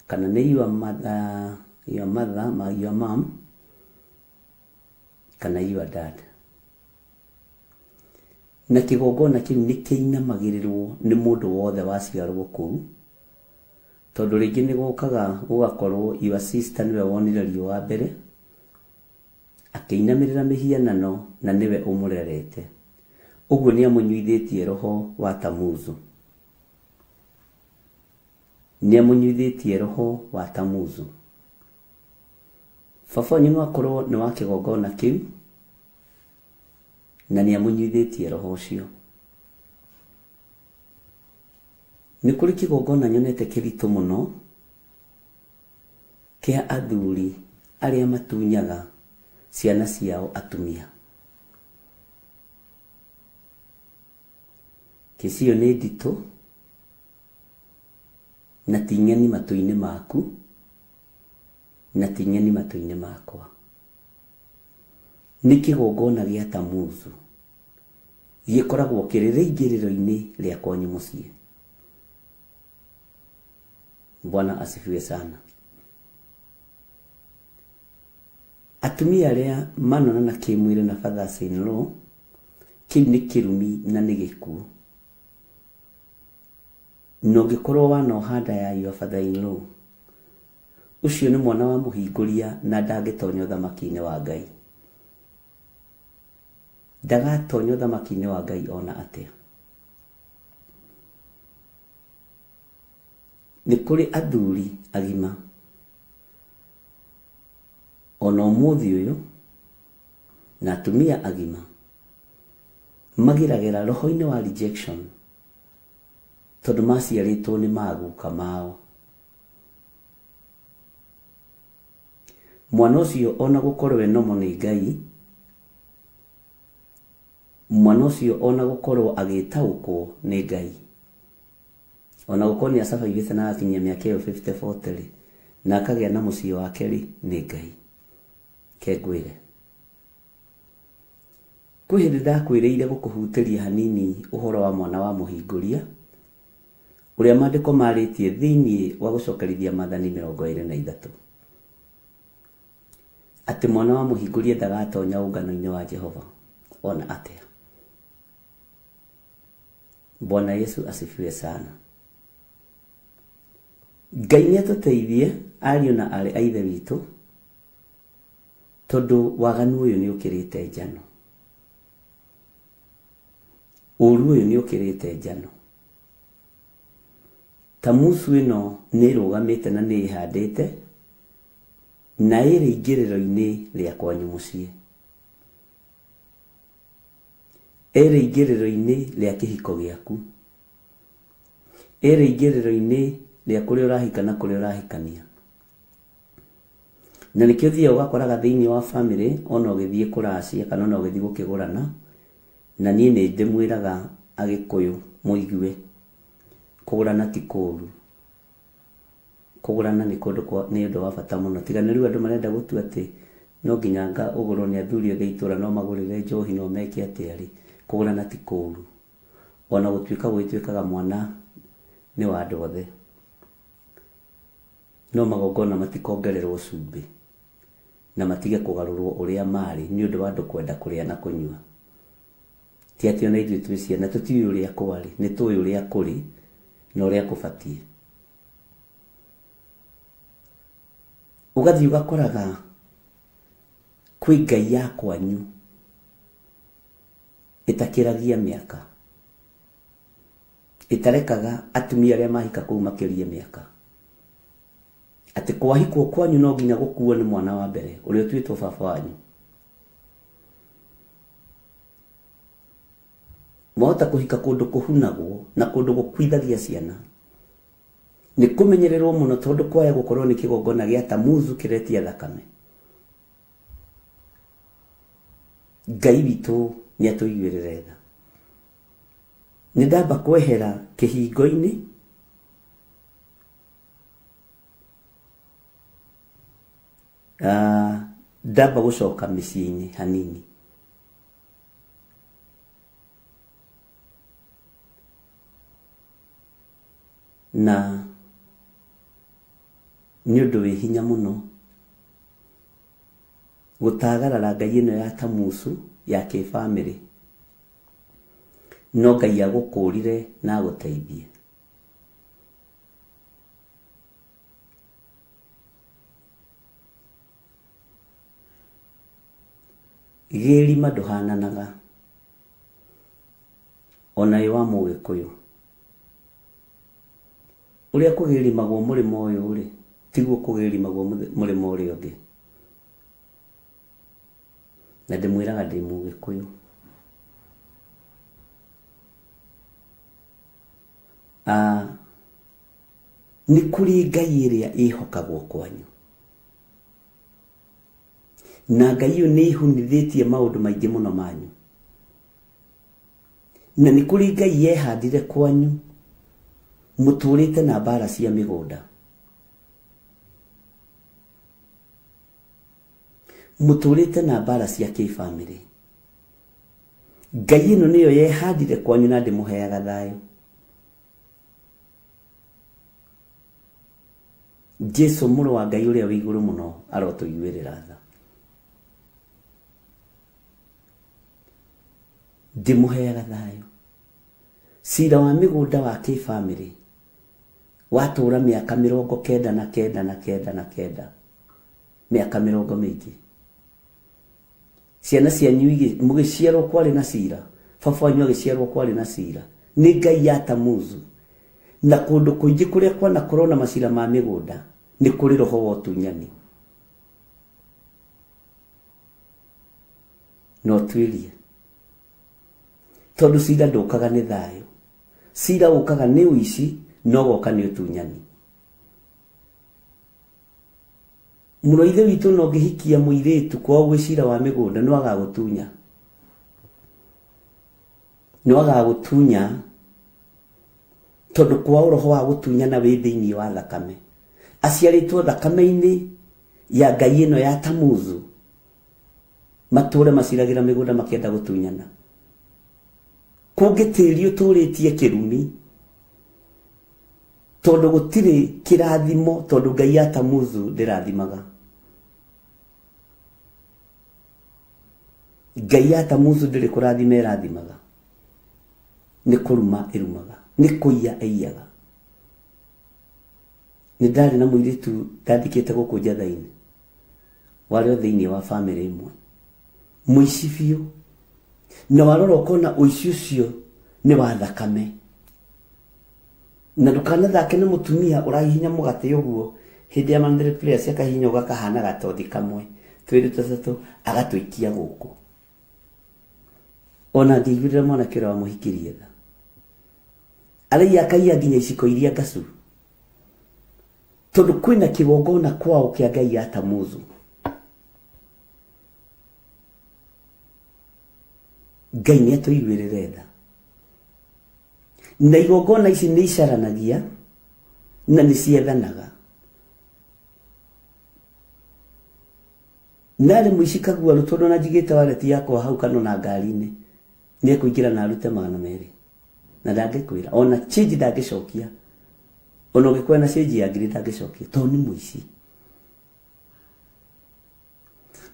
kana nĩ your mother, your mother, your mom, kana your dad. Na kĩgongona kĩu nĩ kĩinamagĩrĩrwo nĩ mũndũ wothe waciarwo kũu, tondũ rĩngĩ nĩ gũkaga gũgakorwo your sister nĩwe wonire riũa mbere, akĩinamĩrĩra mĩhianano na nĩwe ũmũrerete. Ũguo nĩ amũnyuithĩtie roho wa Tamuzu. Nĩ amũnyuithĩtie roho wa Tamuzu. Baba wanyu no akorwo nĩ wa kĩgongona kĩu na nĩ amũnyuithĩtie roho ũcio. Nĩ kũrĩ kĩgongona nyonete kĩritũ mũno kĩa athuri arĩa matunyaga ciana ciao atumia. Kĩci ĩyo nĩ nditũ na ti ng'eni matũ-inĩ maku na ti ng'eni matũ-inĩ makwa. Nĩ kĩgongona gĩa Tamuzu gĩkoragwo kĩrĩ rĩingĩrĩro-inĩ rĩa kwanyu mũciĩ. Bwana asifiwe sana. Atumia arĩa manonana kĩmwĩrĩ na fathers in law, kĩu nĩ kĩrumi na nĩ gĩkuũ. Na ũngĩkorwo wanoha nda ya your father in law, ũcio nĩ mwana wa mũhingũria na ndangĩtonya ũthamaki-inĩ wa Ngai. Ndagatonya ũthamaki-inĩ wa Ngai ona atĩa. Nĩ kũrĩ athuri agima ona ũmũthĩ ũyũ na atumia agima magiragĩra roho-inĩ wa rejection tondũ maciarĩtwo nĩ maguka mao. Mwana ũcio ona gũkorwo e nomo nĩ Ngai, mwana ũcio ona gũkorwo agĩtaũkwo nĩ Ngai, ona gũkorwo nĩ acabaivĩte na agakinyia mĩaka ĩyo 50 40 rĩ, na akagĩa na mũciĩ wake rĩ, nĩ Ngai. Ke ngwĩre. Kwĩ hĩndĩ ndakwĩrĩire gũkũhutĩria hanini ũhoro wa mwana wa mũhingũria, ũrĩa maandĩko marĩtie thĩinĩ wa gũcokerithia maathani 23, atĩ mwana wa mũhingũria ndagatonya ũngano-inĩ wa Jehova ona atĩa. Bwana Yesu asifiwe sana. Ngai nĩ atũteithie ariũ na aarĩ a Ithe witũ, tondũ waganu ũyũ nĩ ũkĩrĩte njano. Ũru ũyũ nĩ ũkĩrĩte njano. Tamusu ĩno nĩ ĩrũgamĩte na nĩ ĩhandĩte na ĩrĩ ingĩrĩro-inĩ rĩa kwanyu mũciĩ. Ĩrĩ ingĩrĩro-inĩ rĩa kĩhiko gĩaku. Ĩrĩ ingĩrĩro-inĩ rĩa kũrĩa ũrahika na kũrĩa ũrahikania. Na nĩkĩo ũthiaga ũgakoraga thĩinĩ wa bamĩrĩ ona ũgĩthiĩ kũracia kana ona ũgĩthiĩ gũkĩgũrana, na niĩ nĩ ndĩmwĩraga Agĩkũyũ mũigue, kũgũrana ti kũũru. Kũgũrana nĩ kũndũ kwa nĩ ũndũ wa bata mũno. Tiga nĩ rĩu andũ marenda gũtua atĩ no nginya anga ũgũrwo nĩ athuri othe a itũra no magũrĩre njohi no meke atĩa rĩ, kũgũrana ti kũũru. Ona gũtuĩka gũgĩtuĩkaga mwana nĩ wa andũ othe. No magongona matikongererwo cumbĩ, na matige kũgarũrwo ũrĩa maarĩ nĩ ũndũ wa andũ kwenda kũrĩa na kũnyua. Ti atĩ o na ithuĩ twĩ ciana tũtiũĩ ũrĩa kwarĩ, nĩ tũĩ ũrĩa kũrĩ na ũrĩa kũbatiĩ. Ũgathiĩ ũgakoraga kwĩ ngai ya kwanyu ĩtakĩragia mĩaka, ĩtarekaga atumia arĩa mahika kũu makĩrie mĩaka. Atĩ kwahikwo kwanyu no nginya gũkuo nĩ mwana wa mbere ũrĩa ũtuĩtwo baba wanyu. Mwahota kũhika kũndũ kũhunagwo na kũndũ gũkuithagia ciana. Nĩ kũmenyererwo mũno tondũ kwaya gũkorwo nĩ kĩgongona gĩa Tamuzu kĩretia thakame. Ngai witũ nĩ atũiguĩrĩre tha. Nĩ ndamba kwehera kĩhingo-inĩ ndamba gũcoka mĩciĩ-inĩ hanini. Na nĩ ũndũ wĩ hinya mũno gũtagarara ngai ĩno ya Tamusu ya kĩbamĩrĩ, no Ngai agũkũrire na agũteithie. Gĩrima ndũhananaga ona wĩ wa mũgĩkũyũ. Ũrĩa kũgĩrimagwo mũrĩmo ũyũ rĩ, tiguo kũgĩrimagwo mũrĩmo ũrĩa ũngĩ. Na ndĩmwĩraga ndĩ mũgĩkũyũ. Nĩ kũrĩ ngai ĩrĩa ĩhokagwo kwanyu. Na ngai ĩyo nĩ ĩhunithĩtie maũndũ maingĩ mũno manyu. Na nĩ kũrĩ ngai yehandire kwanyu mũtũrĩte na mbara cia mĩgũnda. Mũtũrĩte na mbara cia kĩbamĩrĩ. Ngai ĩno nĩyo yehandire kwanyu na ndĩmũheaga thayũ. Jesu mũrũ wa Ngai ũrĩa wĩ igũrũ mũno arotũiguĩrĩra tha. Ndĩmũheaga thayũ. Cira wa mĩgũnda wa kĩbamĩrĩ watũra mĩaka 99 99, mĩaka mĩrongo mĩingĩ. Ciana cianyu mũgĩciarwo kwarĩ na cira, baba wanyu agĩciarwo kwarĩ na cira. Nĩ ngai ya Tamuzu. Na kũndũ kũingĩ kũrĩa kwanakorwo na macira ma mĩgũnda nĩ kũrĩ roho wa ũtunyani. Na ũtuĩrie, tondũ cira ndũkaga nĩ thayũ, cira ũkaga nĩ ũici na ũgoka nĩ ũtunyani. Mũrũ wa ithe witũ no ũngĩhikia mũirĩtu kwao gwĩ cira wa mĩgũnda no agagũtunya, no agagũtunya tondũ kwao roho wa gũtunyana wĩ thĩinĩ wa thakame. Aciarĩtwo thakame-inĩ ya ngai ĩno ya Tamuzu. Matũre maciragĩra mĩgũnda makĩenda gũtunyana. Kũngĩ tĩri ũtũrĩtie kĩrumi tondũ gũtirĩ kĩrathimo tondũ Ngai ya Tamuzu ndĩrathimaga. Ngai ya Tamuzu ndĩrĩ kũrathima ĩrathimaga. Nĩ kũruma ĩrumaga. Nĩ kũiya ĩiyaga. Nĩ ndarĩ na mũirĩtu ndathikĩte gũkũ njatha-inĩ warĩ o thĩinĩ wa bamĩrĩ ĩmwe mũici biũ na warora ũkona ũici ũcio nĩ wa thakame na ndũkanathake na mũtumia ũrahihinya mũgate ũguo hĩndĩ ya monthly prayers akahihinya ũguo akahana gatothi kamwe twĩrĩ tũtatũ agatũikia gũkũ ona ngĩiguĩrĩra mwanake ũrĩa wamũhikirie tha araiya akaiya nginya iciko iria ngacu tondũ kwĩna kĩgongona kwao kĩa ngai ya tamuzu ngai nĩ atũiguĩrĩre tha na igongona ici nĩ icaranagia na nĩ ciethanaga narĩ mũici kaguarũ tondũ ona njigĩte wareti yakwa hau kana ona ngari-inĩ nĩ ekũingĩra na arute 200 na ndangĩkwĩra ona change ndangĩcokia ona ũngĩkorwo na change ya ngiri ndangĩcokia tondũ nĩ mũici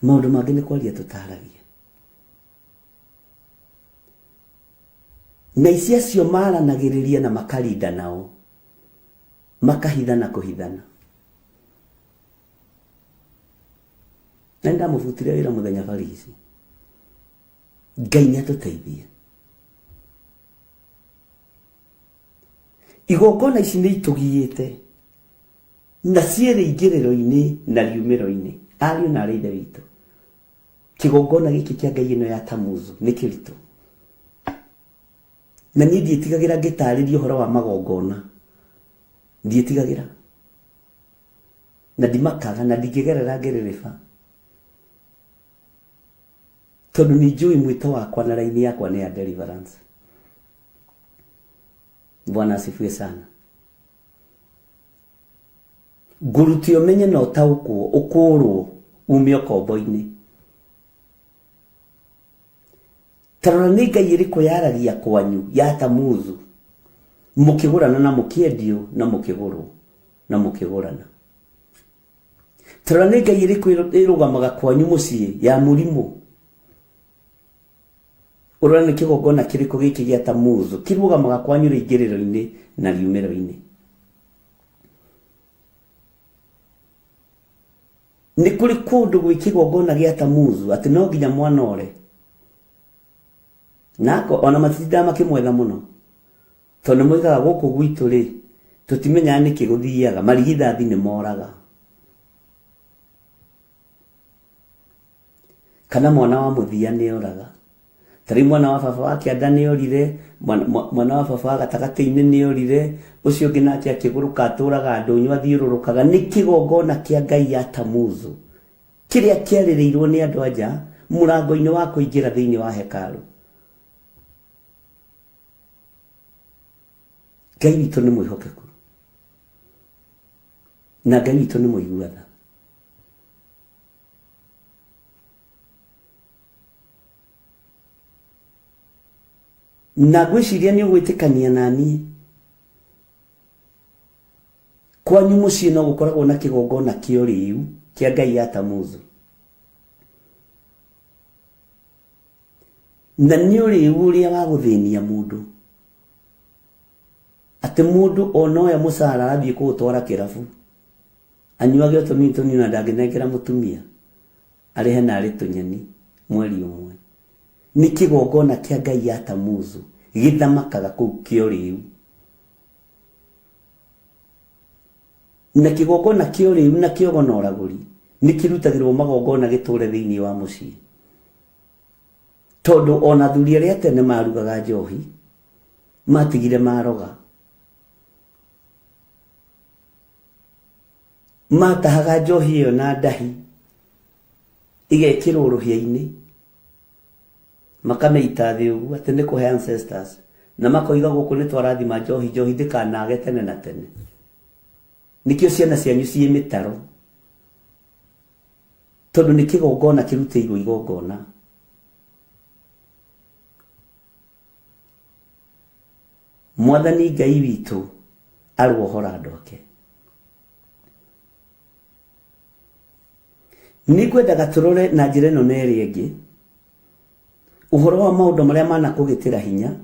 maũndũ mangĩ nĩ kwaria tũtaragia na ici acio maranagĩrĩria na makarinda nao makahithana kũhithana na nĩndamũbutire wĩra mũthenya barigici Ngai nĩ atũteithie. Igongona ici nĩ itũgiĩte na ciĩ rĩingĩrĩro-inĩ na riumĩro-inĩ. Ariũ na arĩ ithe witũ, kĩgongona gĩkĩ kĩa Ngai ĩno ya Tamuzu nĩ kĩritũ. Na niĩ ndiĩtigagĩra ngĩtarĩria ũhoro wa magongona, ndiĩtigagĩra na ndimakaga na ndingĩgerera ngĩrĩrĩba. Tondũ nĩ njũĩ mwĩto wakwa na raini yakwa nĩ ya deliverance. Bwana asifiwe sana. Ngũrute ũmenye na ũtaũkwo ũkũrwo ume ũkombo-inĩ. Ta rora nĩ ngai ĩrĩkũ yaragia kwanyu ya Tamuzu mũkĩgũrana na mũkĩendio na mũkĩgũrwo na mũkĩgũrana. Tarora nĩ ngai ĩrĩkũ ĩrũgamaga kwanyu mũciĩ ya mũrimũ. Ũrore nĩ kĩgongona kĩrĩkũ gĩkĩ gĩa Tamuzu kĩrũgamaga kwanyu rĩingĩrĩro-inĩ na riumĩro-inĩ. Nĩ kũrĩ kũndũ gwĩ kĩgongona gĩa Tamuzu atĩ no nginya mwana ore. Nako ona matitindaga makĩmwetha mũno. Tondũ nĩ moigaga gũkũ gwitũ rĩ, tũtimenyaga nĩkĩ gũthiaga, marigithathi nĩ moraga. Kana mwana wa mũthia nĩ oraga. Ta rĩu mwana wa baba wa kĩanda nĩ orire, mwana wa baba wa gatagatĩ-inĩ nĩ orire, ũcio ũngĩ nake akĩgũrũka atũraga ndũnyũ athiũrũrũkaga. Nĩ kĩgongona kĩa ngai ya Tamuzu kĩrĩa kĩarĩrĩirwo nĩ andũ a nja mũrango-inĩ wa kũingĩra thĩinĩ wa hekarũ. Ngai witũ nĩ mwĩhokeku na Ngai witũ nĩ mũigua tha. Na ngwĩciria nĩ ũgwĩtĩkania na niĩ kwanyu mũciĩ no gũkoragwo na kĩgongona kĩa ũrĩu kĩa ngai ya Tamuzu. Na nĩ ũrĩu ũrĩa wa gũthĩnia mũndũ atĩ mũndũ ona oya mũcara athiĩ kũũtwara kĩrabu anyuage o tũnini tũnini na ndangĩnengera mũtumia arĩhe narĩ tũnyeni mweri ũmwe. Nĩ kĩgongona kĩa ngai ya Tamuzu gĩthamakaga kũu kĩa ũrĩu. Na kĩgongona kĩa ũrĩu na kĩa ũgo na ũragũri nĩ kĩrutagĩrwo magongona gĩtũre thĩinĩ wa mũciĩ. Tondũ ona athuri arĩa a tene marugaga njohi, matigire maroga. Matahaga njohi ĩyo na ndahi, ĩgekĩrwo rũhĩa-inĩ, makamĩita thĩ ũguo atĩ nĩ kũhe ancestors. Na makoiga gũkũ nĩ twarathima njohi, njohi ndĩkanage tene na tene. Nĩkĩo ciana cianyu ciĩ mĩtaro. Tondũ nĩ kĩgongona kĩrutĩirwo igongona. Mwathani Ngai witũ arohora andũ ake. Nĩ ngwendaga tũrore na njĩra ĩno na ĩrĩa ĩngĩ ũhoro wa maũndũ marĩa manakũgĩtĩra hinya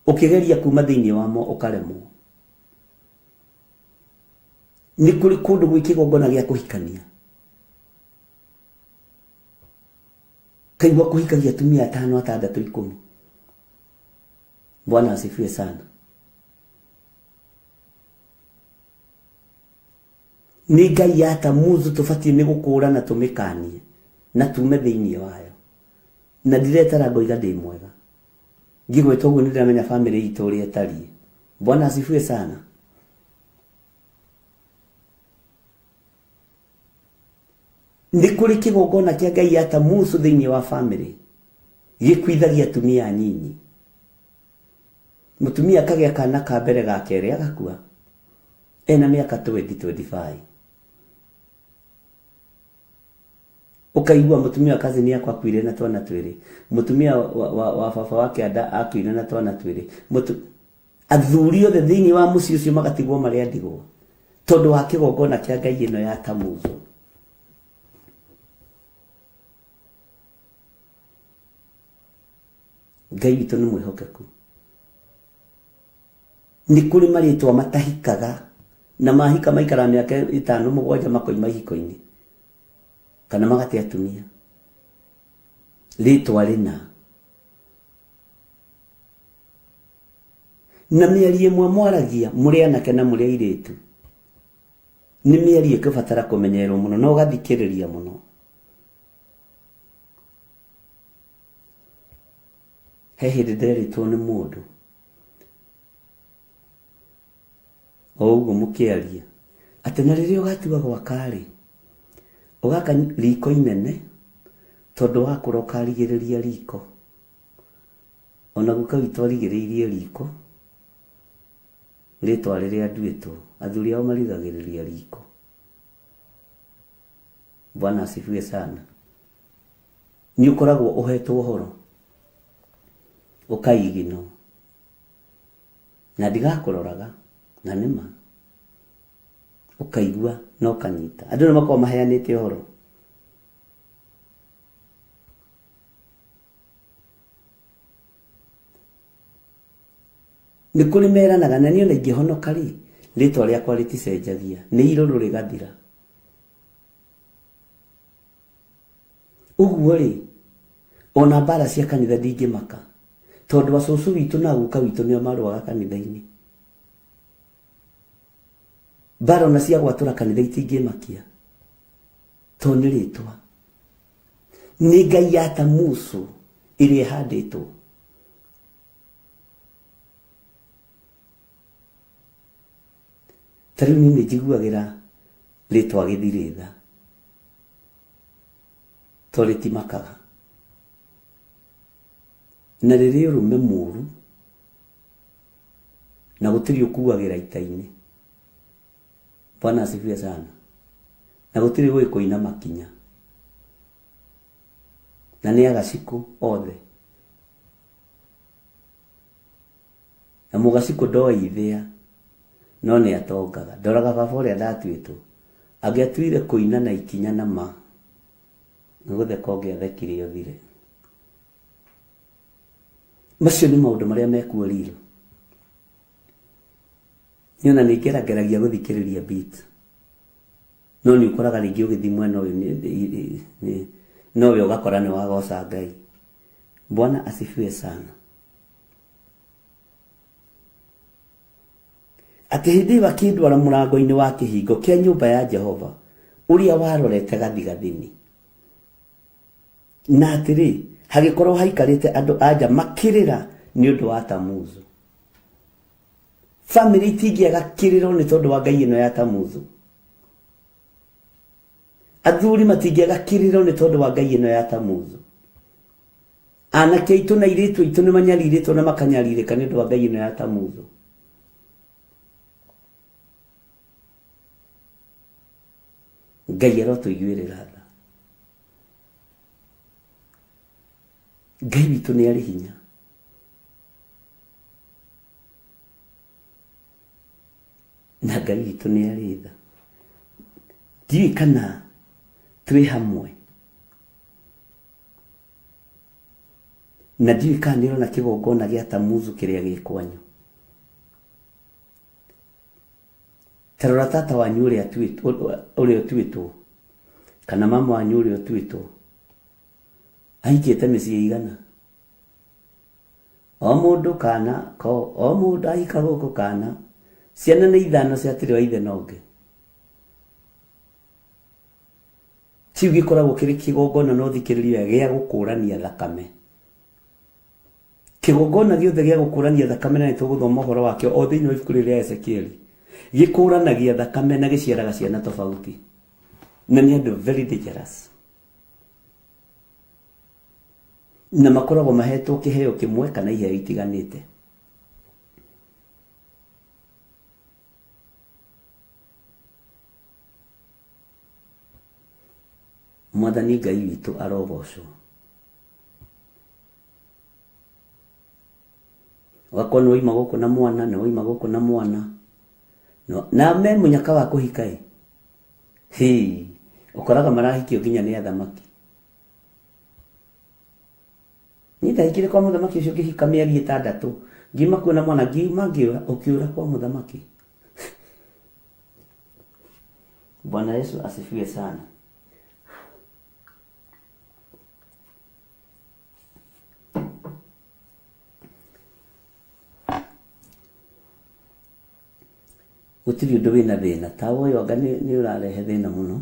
ũkĩgeria kuma thĩinĩ wamo ũkaremwo. Nĩ kũrĩ kũndũ gwĩ kĩgongona gĩa kũhikania. Kaigua kũhikagia atumia atano atandatũ ikũmi. Bwana asifiwe sana. Nĩ Ngai ya Tamuzu tũbatiĩ nĩ gũkũra na tũmĩkanie na tume thĩinĩ wayo. Na ndiretara ngoiga ndĩ mwega. Ngĩgweta ũguo nĩ ndĩramenya famĩlĩ itũ ũrĩa ĩtariĩ. Bwana asifiwe sana. Nĩ kũrĩ kĩgongona kĩa Ngai ya Tamuzu thĩinĩ wa famĩlĩ gĩkuithagia atumia anyinyi. Mũtumia akagĩa kana ka mbere ga kerĩ agakua ena mĩaka 20 25. Ũkaigua mũtumia wa cousin yakwa akuire na twana twĩrĩ, mũtumia wa, wa, wa baba wa kĩanda akuire na twana twĩrĩ. Mũtu, athuri othe thĩinĩ wa mũciĩ ũcio magatigwo marĩ a ndigwa tondũ wa kĩgongona kĩa Ngai ĩno ya Tamuzu. Ngai witũ nĩ mwĩhokeku. Nĩ kũrĩ marĩtwa matahikaga na mahika maikara mĩaka ĩtano mũgwanja makoima ihiko-inĩ kana magate atumia. Rĩtwa rĩna na mĩario ĩmwe mwaragia mũrĩ anake na mũrĩ airĩtu nĩ mĩario ĩkũbatara kũmenyererwo mũno na ũgathikĩrĩria mũno. He hĩndĩ nderĩtwo nĩ mũndũ o ũguo mũkĩaria atĩ na rĩrĩa ũgatua gwaka-rĩ, ũgaka riko inene tondũ wakũra ũkarigĩrĩria riko. Ona guka witũ arigĩrĩirie riko, rĩtwa rĩrĩa nduĩtwo, athuri ao marigagĩrĩria riko. Bwana asifiwe sana. Nĩ ũkoragwo ũhetwo ũhoro ũkaigino na ndigakũroraga na nĩma ũkaigua na ũkanyita. Andũ nĩ makoragwo maheanĩte ũhoro. Nĩ kũrĩ meranaga na niĩ ona ingĩhonoka rĩ, rĩtwa rĩakwa rĩticenjagia, nĩ irũrũ rĩgathira. Ũguo rĩ, ona mbara cia kanitha ndingĩmaka, tondũ acũcũ witũ na guka witũ nĩo marũaga kanitha-inĩ. Mbara ona cia gwatũra kanitha itingĩmakia, tondũ nĩ rĩtwa. Nĩ Ngai ya Tamuzu ĩrĩa ĩhandĩtwo. Ta rĩu niĩ nĩ njiguagĩra rĩtwa gĩthirĩ tha. To rĩtimakaga. Na rĩrĩ ũrũme mũru na gũtirĩ ũkuagĩra ita-inĩ. Bwana asifiwe sana. Na gũtirĩ ũĩ kũina makinya. Na nĩ agacikũ othe. Na mũgacikũ ndoĩ ithĩa no nĩ atongaga. Ndoraga baba ũrĩa ndatuĩtwo. Angĩatuire kũina na ikinya na ma, nĩ gũtheka ũngĩathekire ũthire. Macio nĩ maũndũ marĩa mekuo real. Niĩ ona nĩ ngerageragia gũthikĩrĩria beat. No nĩ ũkoraga rĩngĩ ũgĩthiĩ mwena ũyũ nowe ũgakora nĩ wagoca Ngai. Bwana asifiwe sana. Atĩ hĩndĩ ĩyo akĩndwara mũrango-inĩ wa kĩhingo kĩa nyũmba ya Jehova ũrĩa warorete gathigathini. Na atĩrĩ, hagĩkorwo haikarĩte andũ a nja makĩrĩra nĩ ũndũ wa Tamuzu. Famĩlĩ itingĩaga kĩrĩro nĩ tondũ wa ngai ĩno ya Tamuzu. Athuri matingĩaga kĩrĩro nĩ tondũ wa ngai ĩno ya Tamuzu. Anake aitũ na airĩtu aitũ nĩ manyarirĩtwo na makanyarirĩka nĩ ũndũ wa ngai ĩno ya Tamuzu. Ngai arotũiguĩrĩra tha. Ngai witũ nĩ arĩ hinya. Na Ngai witũ nĩ arĩ tha. Ndiũĩ kana twĩ hamwe. Na ndiũĩ kana nĩ ũrona kĩgongona gĩa Tamuzu kĩrĩa gĩ kwanyu. Ta rora tata wanyu ũrĩa ũrĩa ũtuĩtwo kana mama wanyu ũrĩa ũtuĩtwo ahikĩte mĩciĩ igana. O mũndũ kana ko o mũndũ ahika gũkũ kana ciana nĩ ithano ciatirĩ wa ithe na ũngĩ. Kĩu gĩkoragwo kĩrĩ kĩgongona na ũthikĩrĩrie wega gĩa gũkũrania thakame. Kĩgongona gĩothe gĩa gũkũrania thakame na nĩtũgũthoma ũhoro wakĩo o thĩinĩ wa ibuku rĩrĩ rĩa Ezekieli. Gĩkũranagia thakame na gĩciaraga ciana tofauti. Na nĩ andũ very dangerous. Na makoragwo mahetwo kĩheo kĩmwe kana iheo itiganĩte. Mwathani Ngai witũ arogocwo. Ũgakorwo nĩ waima gũkũ na mwana, nĩ waima gũkũ na mwana. Na me mũnyaka wa kũhika ĩ. Hĩ, ũkoraga marahikio nginya nĩ athamaki. Niĩ ndahikire kwa mũthamaki ũcio ngĩhika mĩeri ĩtandatũ. Ngiuma kuo na mwana, ngiuma ngĩũra, ũkĩũra kwa mũthamaki. Bwana Yesu asifiwe sana. Gũtirĩ ũndũ wĩna thĩna. Tawa ũyũ anga nĩ ũrarehe thĩna mũno.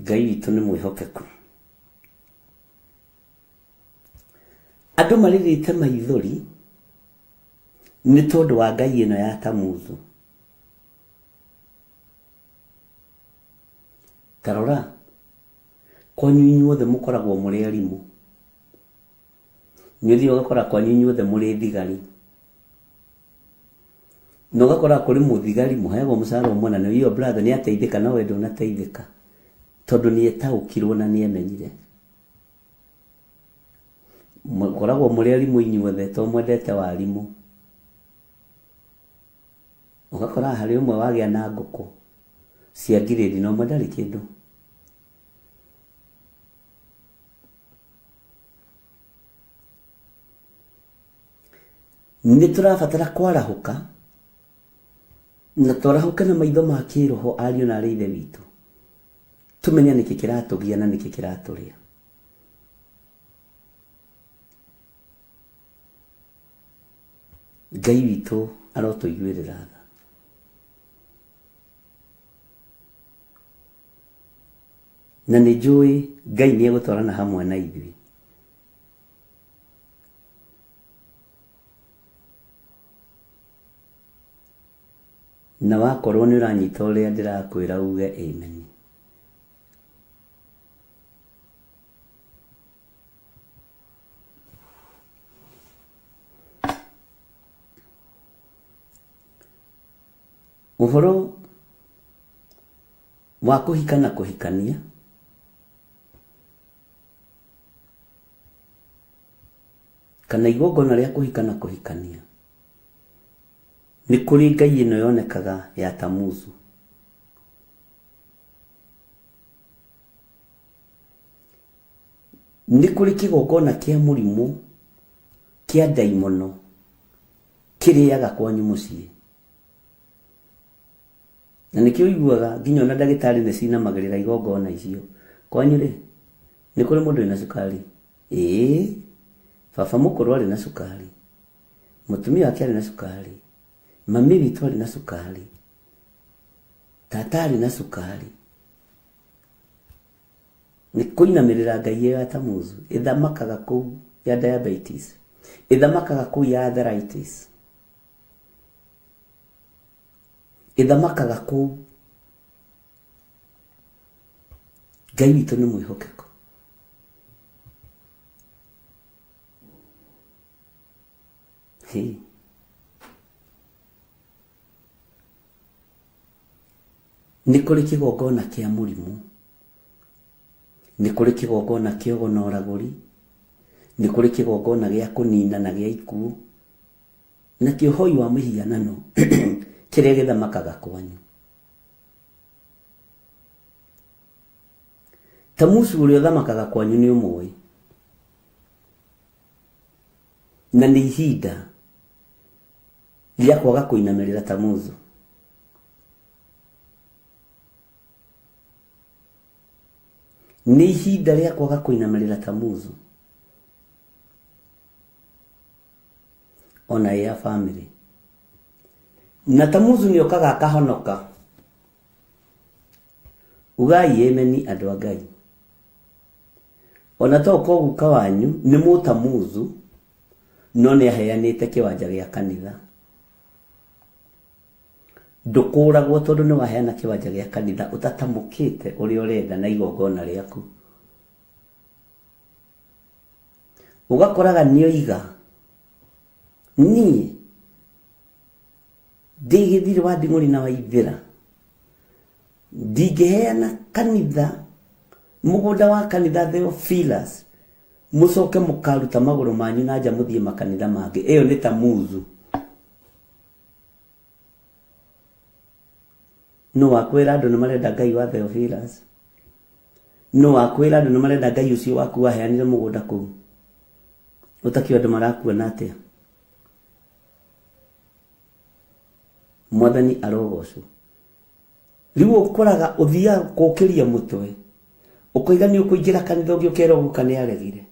Ngai witũ nĩ mwĩhokeku. Andũ marĩrĩte maithori nĩ tondũ wa ngai ĩno ya Tamuzu. Ta rora, kwanyu inyuothe mũkoragwo mũrĩ arimũ. Nĩ ũthiaga ũgakora kwanyu inyuothe mũrĩ thigari. Na ũgakora kũrĩ mũthigari mũheagwo mũcara ũmwe na nĩ your brother nĩ ateithĩka no we ndũnateithĩka. Tondũ nĩ etaũkirwo na nĩ emenyire. Mũkoragwo mũrĩ arimũ inyuothe to mwendete warimũ. Ũgakora harĩ ũmwe wagĩa na ngũkũ cia ngirĩndi na ũmwe ndarĩ kĩndũ. Nĩ tũrabatara kwarahũka na twarahũke na maitho ma kĩroho ariũ na arĩ ithe witũ tũmenye nĩkĩ kĩratũgia na nĩkĩ kĩratũrĩa. Ngai witũ arotũiguĩrĩra tha. Na nĩ njũĩ Ngai nĩ egũtwarana hamwe na ithuĩ. Na wakorwo nĩ ũranyita ũrĩa ndĩrakwĩra uge amen. Ũhoro wa kũhika na kũhikania kana igongona rĩa kũhika na kũhikania nĩ kũrĩ ngai ĩno yonekaga ya Tamuzu. Nĩ kũrĩ kĩgongona kĩa mũrimũ kĩa ndaimono kĩrĩaga kwanyu mũciĩ. Na nĩkĩo ũiguaga nginya ona ndagĩtarĩ nĩ cinamagĩrĩra igongona icio. Kwanyu rĩ, nĩ kũrĩ mũndũ wĩna cukari? Ĩĩ, baba mũkũrũ arĩ na cukari, mũtumia wake arĩ na cukari, mami witũ arĩ na cukari, tata arĩ na cukari. Nĩ kũinamĩrĩra ngai ĩyo ya Tamuzu ĩthamakaga kũu ya diabetes, ĩthamakaga kũu ya arthritis, ĩthamakaga kũu. Ngai witũ nĩ mwĩhokeku. Hey. Nĩ kũrĩ kĩgongona kĩa mũrimũ. Nĩ kũrĩ kĩgongona kĩa ũgo na ũragũri, nĩ kũrĩ kĩgongona gĩa kũnina na gĩa ikuũ, na kĩa ũhoi wa mĩhianano kĩrĩa gĩthamakaga kwanyu. Tamuzu ũrĩa ũthamakaga kwanyu nĩ ũmũĩ, na nĩ ihinda rĩa kwaga kũinamĩrĩra Tamuzu. Nĩ ihinda rĩa kwaga kũinamĩrĩra Tamuzu ona ĩ ya famĩlĩ. Na Tamuzu nĩ okaga akahonoka. Ugai ĩmeni andũ a Ngai. Ona to ũkorwo guka wanyu nĩ mũtamuzu no nĩ aheanĩte kĩwanja gĩa kanitha. Ndũkũragwo tondũ nĩ waheana kĩwanja gĩa kanitha ũtatamũkĩte ũrĩa ũrenda na igongona rĩaku. Ũgakoraga nĩoiga niĩ ndĩ gĩthirĩ wa nding'ũri na waithĩra ndingĩheana kanitha mũgũnda wa kanitha Theophilus mũcoke mũkaruta magũrũ manyu na nja mũthiĩ makanitha mangĩ. Ĩyo nĩ tamuzu. Nũ wakwĩra andũ nĩ marenda Ngai wa Theophilus? Nũ wakwĩra andũ nĩ marenda Ngai ũcio waku waheanire mũgũnda kũu? Ũtakĩũĩ andũ marakuona atĩa? Mwathani arogocwo. Rĩu ũkoraga ũthiaga kũkĩria mũtwe ũkoiga nĩ ũkũingĩra kanitha ũngĩ ũkerwo guka nĩ aregire.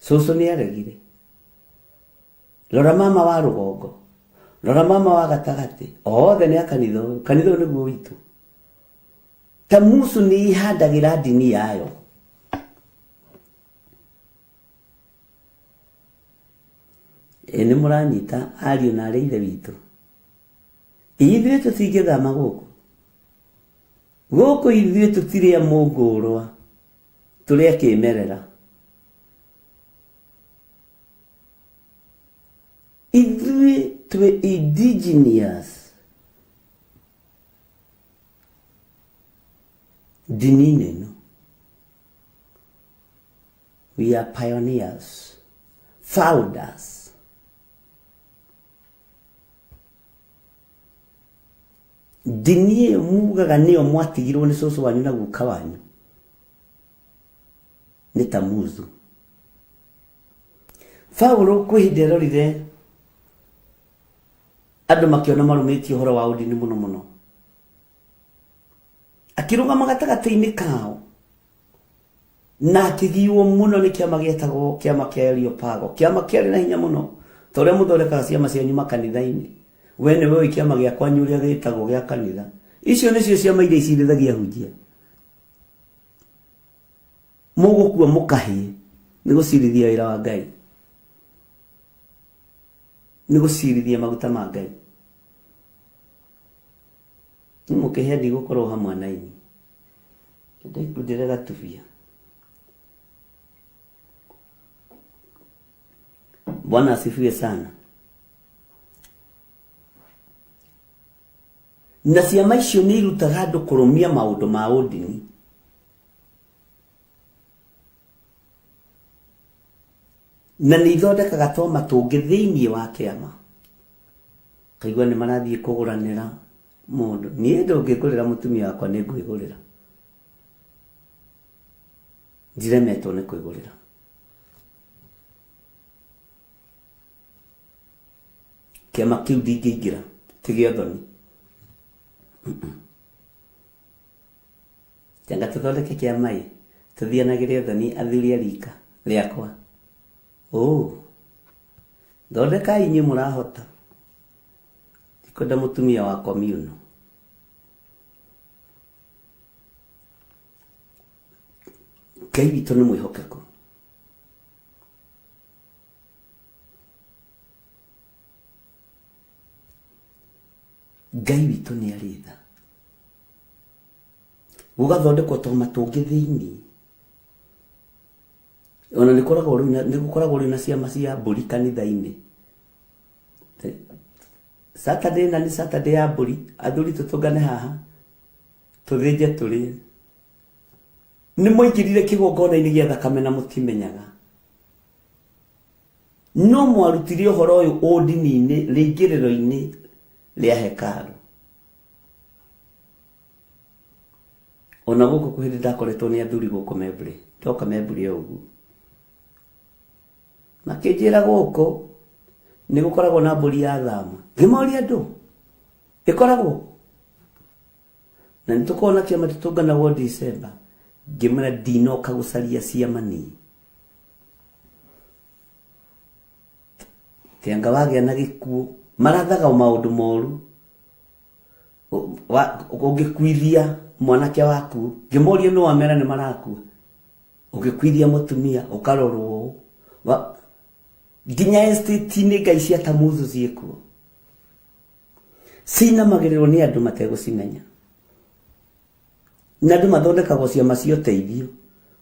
Cũcũ nĩ aregire. Rora mama wa rũgongo, rora mama wa gatagatĩ, othe nĩ a kanitha ũyũ. Kanitha ũyũ nĩguo witũ. Tamusu nĩ ihandagĩra ndini yayo. Ĩ nĩ mũranyita ariũ na arĩ ithe witũ. Ithuĩ tũtingĩthama gũkũ. Gũkũ ithuĩ tũtirĩ a mũngũrwa, tũrĩ a kĩmerera. Ithuĩ twĩ indigenous ndini-inĩ ĩno. We are pioneers, founders. Ndini ĩyo mugaga nĩyo mwatigirwo nĩ cũcũ wanyu na guka wanyu nĩ Tamuzu. Paulo kwĩ ihinda erorire andũ makĩona marũmĩtie ũhoro wa ũndini mũno mũno, akĩrũgama gatagatĩ-inĩ kao na akĩgiwo mũno nĩ kĩama gĩetagwo kĩama kĩa Areopago, kĩama kĩarĩ na hinya mũno ta ũrĩa mũthondekaga ciama cianyu makanitha-inĩ. We nĩwe ũĩ kĩama gĩa kwanyu ũrĩa gĩtagwo gĩa kanitha. Icio nĩcio ciama iria icirithagia ahunjia. Mũgũkua mũkahĩe nĩ gũcirithia wĩra wa Ngai, nĩ gũcirithia maguta ma Ngai. Nĩ mũkĩhĩa ndigũkorwo hamwe na inyuĩ. Ndĩkundĩre gatubia. Bwana asifiwe sana. Na ciama icio nĩ irutaga andũ kũrũmia maũndũ ma ũndini. Na nĩ ithondekaga twama tũngĩ thĩinĩ wa kĩama. Kaigua nĩ marathiĩ kũgũranĩra mũndũ. Niĩ ndũngĩngũrĩra mũtumia wakwa nĩ ngwĩgũrĩra. Ndiremetwo nĩ kwĩgũrĩra. Kĩama kĩu ndingĩingĩra, ti gĩa thoni. Anga tũthondeke kĩama ĩ, tũthianagĩre ũthoni athuri a rika rĩakwa. Ũũ, thondekai inyuĩ mũrahota. Ndikwenda mũtumia wa communal. Ngai witũ nĩ mwĩhokeku. Ngai witũ nĩ arĩ tha. Gũgathondekwo tũma tũngĩ thĩinĩ. Ona nĩ koragwo rĩu na- nĩ gũkoragwo rĩu na ciama cia mbũri kanitha-inĩ. Saturday na nĩ Saturday ya mbũri, athuri tũtũngane haha, tũthĩnje tũrĩe. Nĩ mwaingĩrire kĩgongona-inĩ gĩa thakame na mũtimenyaga. No mwarutire ũhoro ũyũ ũndini-inĩ rĩingĩrĩro-inĩ rĩa hekarũ. Ona gũkũ kwĩ hĩndĩ ndakoretwo nĩ athuri gũkũ Membley, ndoka Membley o ũguo. Makĩnjĩra gũkũ nĩ gũkoragwo na mbũri ya thama. Ngĩmoria andũ, ĩkoragwo? Na nĩ tũkoragwo na kĩama tũtũnganagwo December. Ngĩmera ndinoka gũcaria ciama niĩ. Kĩanga wagĩa na gĩkuũ, marathaga maũndũ moru. Ũngĩkuithia mwanake waku, ngĩmoria nũ wamera nĩ marakua. Ũngĩkuithia mũtumia, ũkarorwo ũũ. Nginya estate-inĩ ngai cia Tamuzu ciĩkuo. Cinamagĩrĩrwo nĩ andũ mategũcimenya. Na andũ mathondekagwo ciama cia ũteithio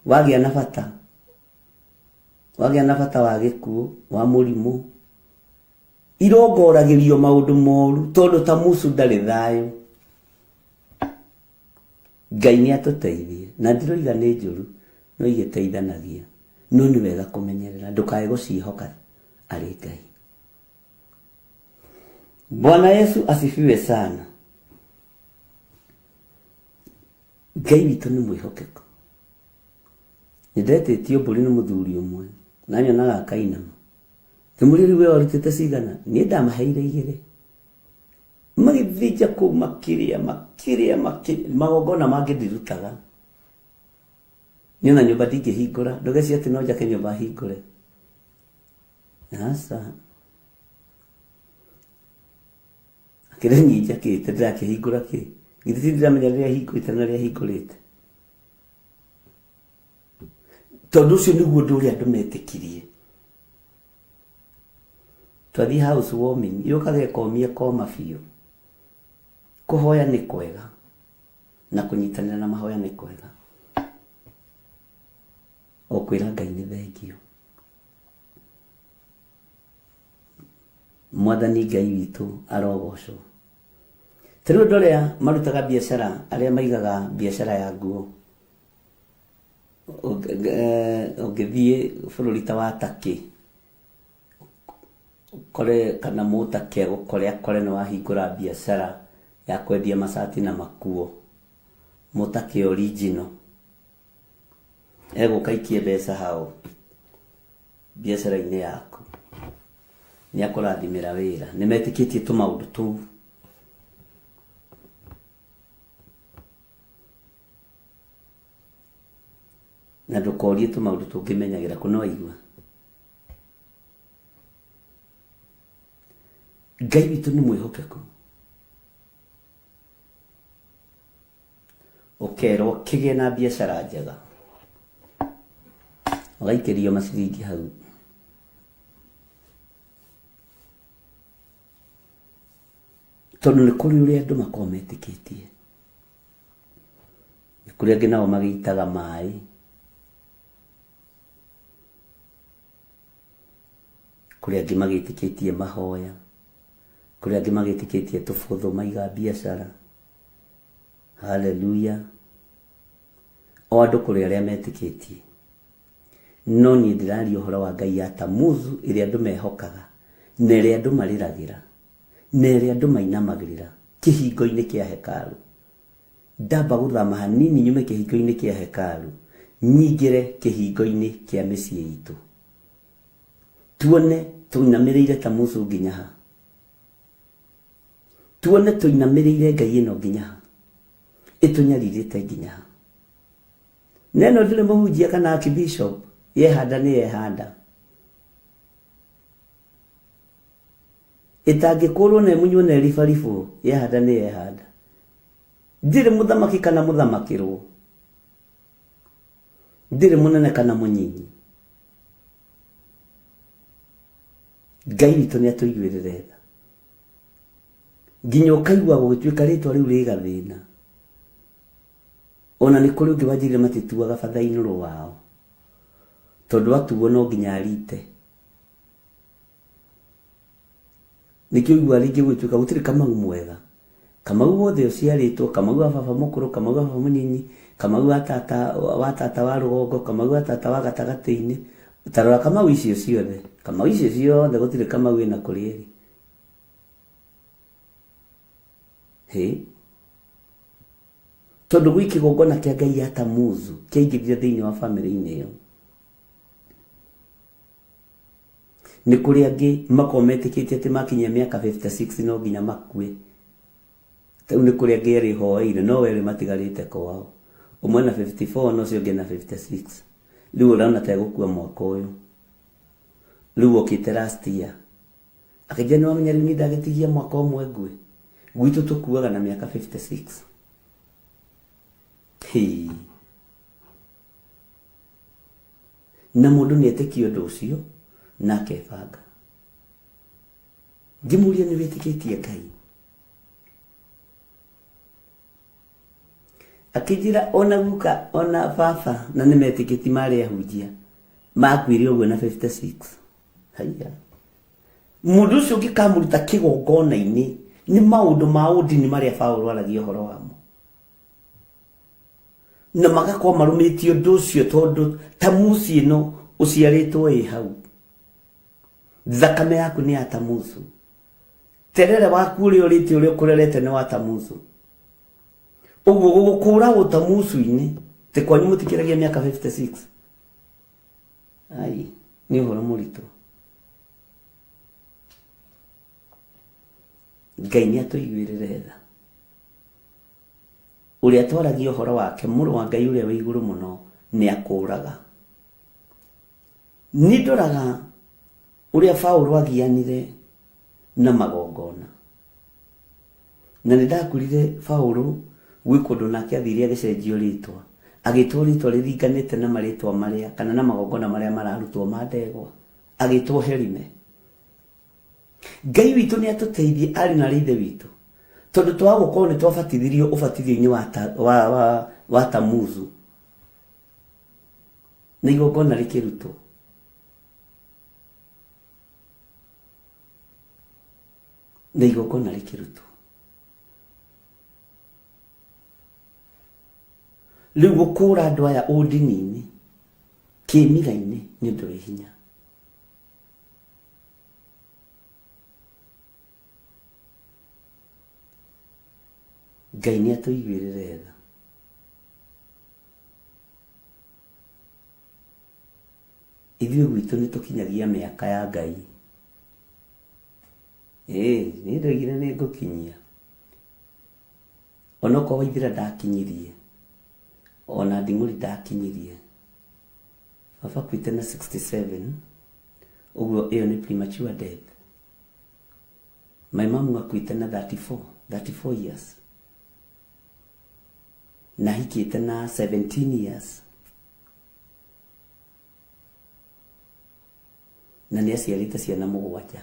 wagĩa na bata. Wagĩa na bata wa gĩkuũ, wa mũrimũ. Irongoragĩrio maũndũ moru tondũ Tamuzu ndarĩ thayũ. Ngai nĩ atũteithie. Na ndiroiga nĩ njũru, no igĩteithanagia. No nĩ wega kũmenyerera ndũkae gũciĩhoka arĩ Ngai. Bwana Yesu asifiwe sana. Ngai witũ nĩ mwĩhokeku. Nĩ ndetĩtio mbũri nĩ mũthuri ũmwe na nyonaga akainama. Ngĩmũria rĩu we warutĩte cigana? Niĩ ndamaheire igĩrĩ. Magĩthĩnja kũu makĩrĩa makĩrĩa makĩrĩa magongona mangĩ ndirutaga. Niĩ ona nyũmba ndingĩhingũra ndũgecirie atĩ no njake nyũmba hingũre. Aca. Akĩrĩ niĩ njakĩte ndĩrakĩhingũra kĩ? Githĩ ti ndĩramenya rĩrĩa hingũrĩte na rĩrĩa hingũrĩte? Tondũ ũcio nĩguo ũndũ ũrĩa andũ metĩkirie. Twathiĩ house warming yũkaga ĩkomia koma biũ. Kũhoya nĩ kwega na kũnyitanĩra na mahoya nĩ kwega. O kwĩra Ngai nĩ thengiũ. Mwathani Ngai witũ arogocwo. Ta rĩu andũ arĩa marutaga biacara, arĩa maigaga biacara ya nguo, ũngĩthiĩ bũrũri ta wa Turkey, ũkore kana mũtakĩ agũkore akore nĩ wahingũra biacara ya kwendia macati na makuo, mũtakĩ original, egũka aikie mbeca hau biacara-inĩ yaku, nĩ akũrathimĩra wĩra. Nĩ metĩkĩtie tũmaũndũ tũu. Na ndũkorie tũmaũndũ tũngĩmenyagĩra kũ nĩwaigua? Ngai witũ nĩ mwĩhokeku. Ũkerwo kĩgĩe na biacara njega. Ũgaikĩrio maciringi hau. Tondũ nĩ kũrĩ ũrĩa andũ makoragwo metĩkĩtie. Nĩ kũrĩ angĩ nao magĩitaga maĩ. Kũrĩ angĩ magĩtĩkĩtie mahoya. Kũrĩ angĩ magĩtĩkĩtie tũbũthũ maiga biacara. Haleluya. O andũ kũrĩ arĩa metĩkĩtie. No niĩ ndĩraria ũhoro wa Ngai ya Tamuzu ĩrĩa andũ mehokaga na ĩrĩa andũ marĩragĩra na ĩrĩa andũ mainamagĩrĩra kĩhingo-inĩ kĩa hekarũ. Ndamba gũthama hanini nyume kĩhingo-inĩ kĩa hekarũ nyingĩre kĩhingo-inĩ kĩa mĩciĩ itũ. Tuone tũinamĩrĩire Tamuzu nginya ha. Tuone tũinamĩrĩire Ngai ĩno nginya ha. Ĩtũnyarirĩte nginya ha. Neno ndĩrĩ mũhunjia kana archbishop, yehanda nĩ yehanda. Ĩtangĩkũrwo na ĩmunywo na ĩribaribwo, yehanda nĩ yehanda. Ndirĩ mũthamaki kana mũthamakĩrwo. Ndirĩ mũnene kana mũnyinyi. Ngai witũ nĩ atũiguĩrĩre tha. Nginya ũkaigua gũgĩtuĩka rĩtwa rĩu rĩ gathĩna. Ona nĩ kũrĩ ũngĩ wanjĩrire matituaga bathainũrũ wao. Tondũ atuo no nginya arite. Nĩkĩo ũiguaga rĩngĩ gũgĩtuĩka gũtirĩ Kamau mwega. Kamau wothe ũciarĩtwo, Kamau wa baba mũkũrũ, Kamau wa baba mũnyinyi, Kamau wa tata wa tata wa rũgongo, Kamau wa tata wa gatagatĩ-inĩ. Ta rora Kamau icio ciothe. Kamau icio ciothe gũtirĩ Kamau ĩna kũrĩa ĩrĩ. Hĩ? Tondũ gwĩ kĩgongona kĩa Ngai ya Tamuzu kĩaingĩrire thĩinĩ wa bamĩrĩ-inĩ ĩyo. Nĩ kũrĩ angĩ makoragwo metĩkĩtie atĩ makinyia mĩaka 56 no nginya makue. Rĩu nĩ kũrĩ angĩ erĩ hoeire no erĩ matigarĩte kwao. Ũmwe na 54 na ũcio ũngĩ na 56. Rĩu ũrona ta egũkua mwaka ũyũ. Rĩu okĩte last year. Akĩnjĩra nĩ wamenya rĩu niĩ ndagĩtigia mwaka ũmwe ngue. Gwitũ tũkuaga na mĩaka 56. Hĩĩ. Na mũndũ nĩ etĩkia ũndũ ũcio na akebanga. Ngĩmũria nĩ wĩtĩkĩtie Ngai? Akĩnjĩra ona guka ona baba na nĩ metĩkĩti marĩ ahunjia makuire ũguo na 56. Haiya. Mũndũ ũcio ũngĩkamũruta kĩgongona-inĩ nĩ maũndũ ma ũndini marĩa Paũlũ aragia ũhoro wamo. Na magakorwo marũmĩtie ũndũ ũcio tondũ tamusi ĩno ũciarĩtwo ĩ hau. Thakame yaku nĩ ya tamusu. Terere waku ũrĩa ũrĩte ũrĩa ũkũrerete nĩ wa tamusu. Ũguo gũgũkũra ũtamusu-inĩ, tĩ kwanyu mũtikĩragia mĩaka 56. Ai, nĩ ũhoro mũritũ. Ngai nĩ atũiguĩrĩre tha. Ũrĩa twaragia ũhoro wake, mũrũ wa Ngai ũrĩa wĩ igũrũ mũno, nĩ akũraga. Nĩ ndoraga ũrĩa Paũlũ agianire na magongona. Na nĩ ndakwĩrire Paũlũ gwĩ kũndũ nake athire agĩcenjio rĩtwa, agĩtwo rĩtwa rĩringanĩte na marĩtwa marĩa kana na magongona marĩa mararutwo ma ndegwa, agĩtwo Herime. Ngai witũ nĩ atũteithie arĩ na arĩ ithe witũ, tondũ twaga gũkorwo nĩ twabatithirio ũbatithio-inĩ wa, ta, wa, wa, wa Tamuzu na igongona rĩkĩrutwo. Na igongona rĩkĩrutwo. Rĩu gũkũra andũ aya ũndini-inĩ, kĩmira-inĩ nĩ ũndũ wĩ hinya. Ngai nĩ atũiguĩrĩre tha. Ithuĩ gwitũ nĩ tũkinyagia mĩaka ya Ngai. Ĩĩ, niĩ ndoigire nĩ ngũkinyia. Onokorwo Waithĩra ndakinyirie, ona Nding'ũri ndakinyirie, baba akuĩte na 67, ũguo ĩyo nĩ premature death. My mom akuĩte na 34, 34 years. Na ahikĩte na 17 years. Na nĩ aciarĩte ciana mũgwanja.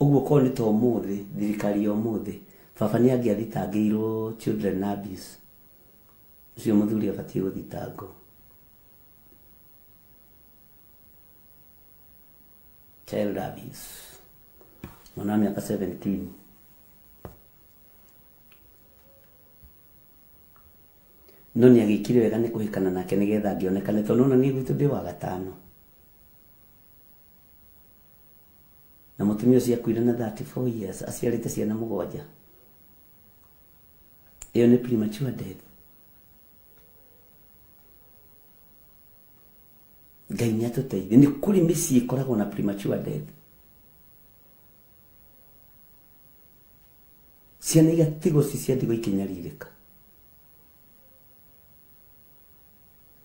Ũguo korwo nĩ ta ũmũthĩ, thirikari ya ũmũthĩ, baba nĩ angĩathitangĩirwo children abuse. Ũcio mũthuri abatiĩ gũthitangwo. Child abuse. Mwana wa mĩaka 17. No nĩ agĩkire wega nĩ kũhĩkana nake nĩgetha angĩonekane tondũ nona niĩ gwitũ ndĩ wa gatano. Na mũtumia ũcio akuire na 34 years aciarĩte ciana mũgwanja. Ĩyo nĩ premature death. Ngai nĩ atũteithie. Nĩ kũrĩ mĩciĩ ĩkoragwo na premature death. Ciana igatigwo ci cia ndigwa ikĩnyarirĩka.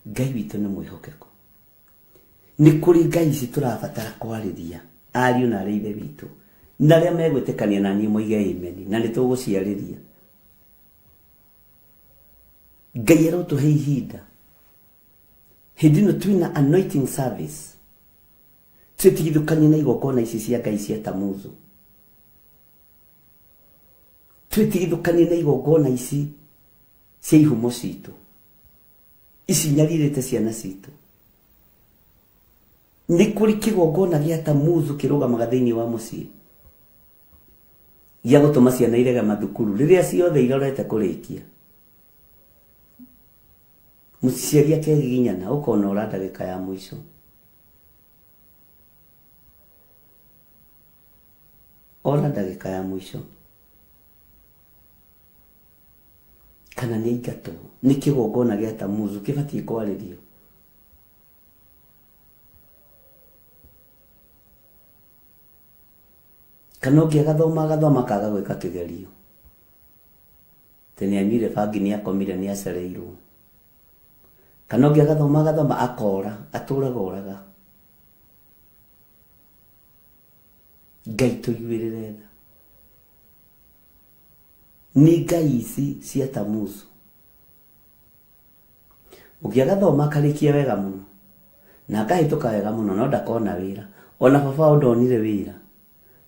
Ngai witũ nĩ mwĩhokeku. Nĩ kũrĩ Ngai ici tũrabatara kwarĩria ariũ na arĩ ithe witũ na arĩa megwĩtĩkania na niĩ moige amen na nĩ tũgũciarĩria. Ngai arotũhe ihinda hĩndĩ ĩno twĩna anointing service twĩtigithũkanie na igongona ici cia Ngai cia Tamuzu. Twĩtigithũkanie na igongona ici cia ihumo citũ ici nyarirĩte ciana citũ. Nĩ kũrĩ kĩgongona gĩa Tamuzu kĩrũgamaga thĩinĩ wa mũciĩ gĩa gũtũma ciana irege mathukuru rĩrĩa ciothe irorete kũrĩkia. Mũciari akegiginyana ũkona ora ndagĩka ya mũico. Ora ndagĩka ya mũico. Kana nĩ aingatwo. Nĩ kĩgongona gĩa Tamuzu kĩbatiĩ kwarĩrio. Kana ũngĩ agathoma agathoma akaga gwĩka kĩgerio. Atĩ nĩ anyuire bangi nĩ akomire nĩ acereirwo. Kana ũngĩ agathoma agathoma akora, atũraga oraga. Ngai tũiguĩrĩre tha. Nĩ ngai ici cia Tamuzu. Ũngĩ agathoma akarĩkia wega mũno na akahĩtũka wega mũno no ndakona wĩra. Ona baba wao ndonire wĩra.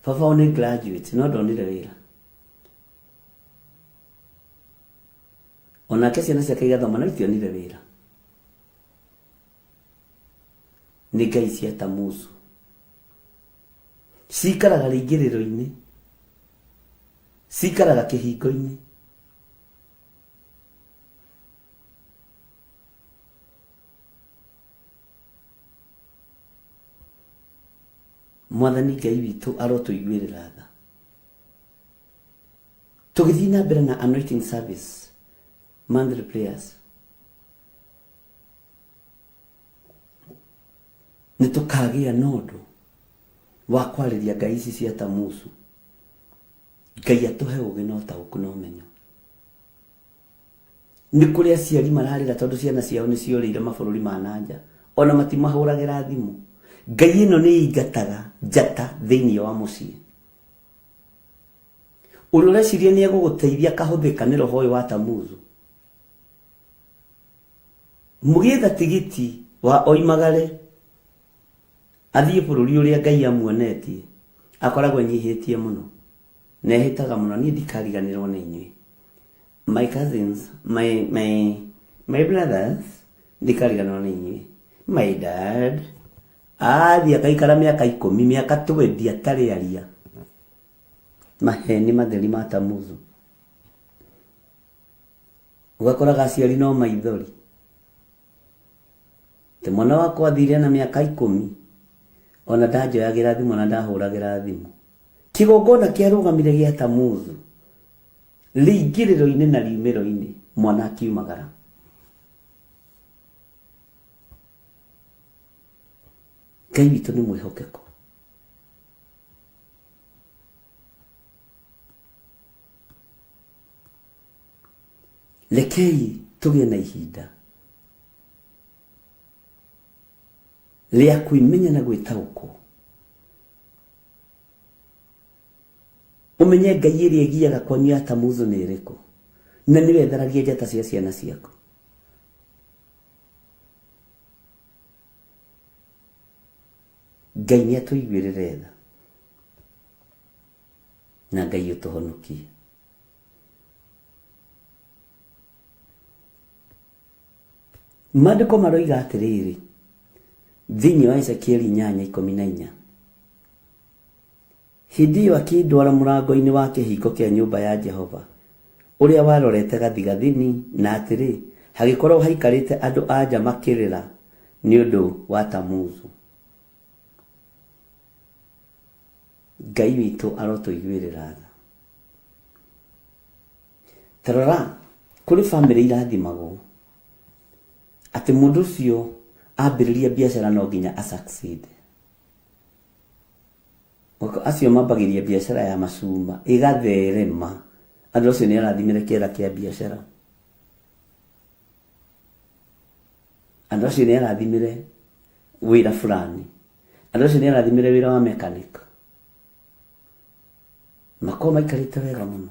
Baba wao nĩ graduate no ndonire wĩra. Onake ciana ciake igathoma no itionire wĩra. Nĩ ngai cia Tamuzu. Cikaraga rĩingĩrĩro-inĩ. Cikaraga kĩhingo-inĩ. Mwathani Ngai witũ arotũiguĩrĩra tha. Tũgĩthiĩ na mbere na anointing service, monthly prayers, nĩ tũkagĩa na ũndũ wa kwarĩria ngai ici cia Tamuzu. Ngai atũhe ũgĩ na ũtaũku na ũmenyo. Nĩ kũrĩ aciari mararĩra tondũ ciana ciao nĩ ciorĩire mabũrũri ma na nja, ona matimahũragĩra thimũ. Ngai ĩno nĩ ĩingataga njata thĩinĩ wa mũciĩ. Ũrĩa ũreciria nĩ egũgũteithia akahũthĩka nĩ roho ũyũ wa Tamuzu. Mũgĩetha tigiti wa oimagare athiĩ bũrũri ũrĩa Ngai amuonetie, akoragwo enyihĩtie mũno na ehĩtaga mũno, niĩ ndikariganĩrwo nĩ inyuĩ. My cousins, my, my, my brothers, ndikariganĩrwo nĩ inyuĩ. My dad, athiĩ akaikara mĩaka ikũmi, mĩaka twendi atarĩ aria. Maheni matheri ma Tamuzu. Ũgakoraga aciari no maithori. Atĩ mwana wakwa athire na mĩaka ikũmi, ona ndanjoyagĩra thimũ na ndahũragĩra thimũ. Kĩgongona kĩarũgamire gĩa Tamuzu, rĩingĩrĩro-inĩ na riumĩro-inĩ, mwana akiumagara. Ngai witũ nĩ mwĩhokeku. Rekei tũgĩe na ihinda rĩa kwĩmenya na gwĩtaũkwo. Ũmenye Ngai ĩrĩa ĩgiaga kwanyu ya Tamuzu nĩ ĩrĩkũ, na nĩwe ĩtharagia njata cia ciana ciaku. Ngai nĩ atũiguĩrĩre tha na Ngai ũtũhonokie. Maandĩko maroiga atĩrĩrĩ, thĩinĩ wa Ezekieli 8:14, Hĩndĩ ĩyo akĩndwara mũrango-inĩ wa kĩhingo kĩa nyũmba ya Jehova, ũrĩa warorete gathigathini, na atĩrĩ, hagĩkorwo haikarĩte andũ-a-nja makĩrĩra nĩ ũndũ wa Tamuzu. Ngai witũ arotũiguĩrĩra tha. Ta rora, kũrĩ bamĩrĩ irathimagwo atĩ mũndũ ũcio ambĩrĩria biacara no nginya a succeed. Acio mambagĩria biacara ya macuma ĩgatherema, andũ acio nĩ arathimĩre kĩara kĩa biacara. Andũ acio nĩ arathimĩre wĩra fulani. Andũ acio nĩ arathimĩre wĩra wa mechanic. Makoragwo maikarĩte wega mũno.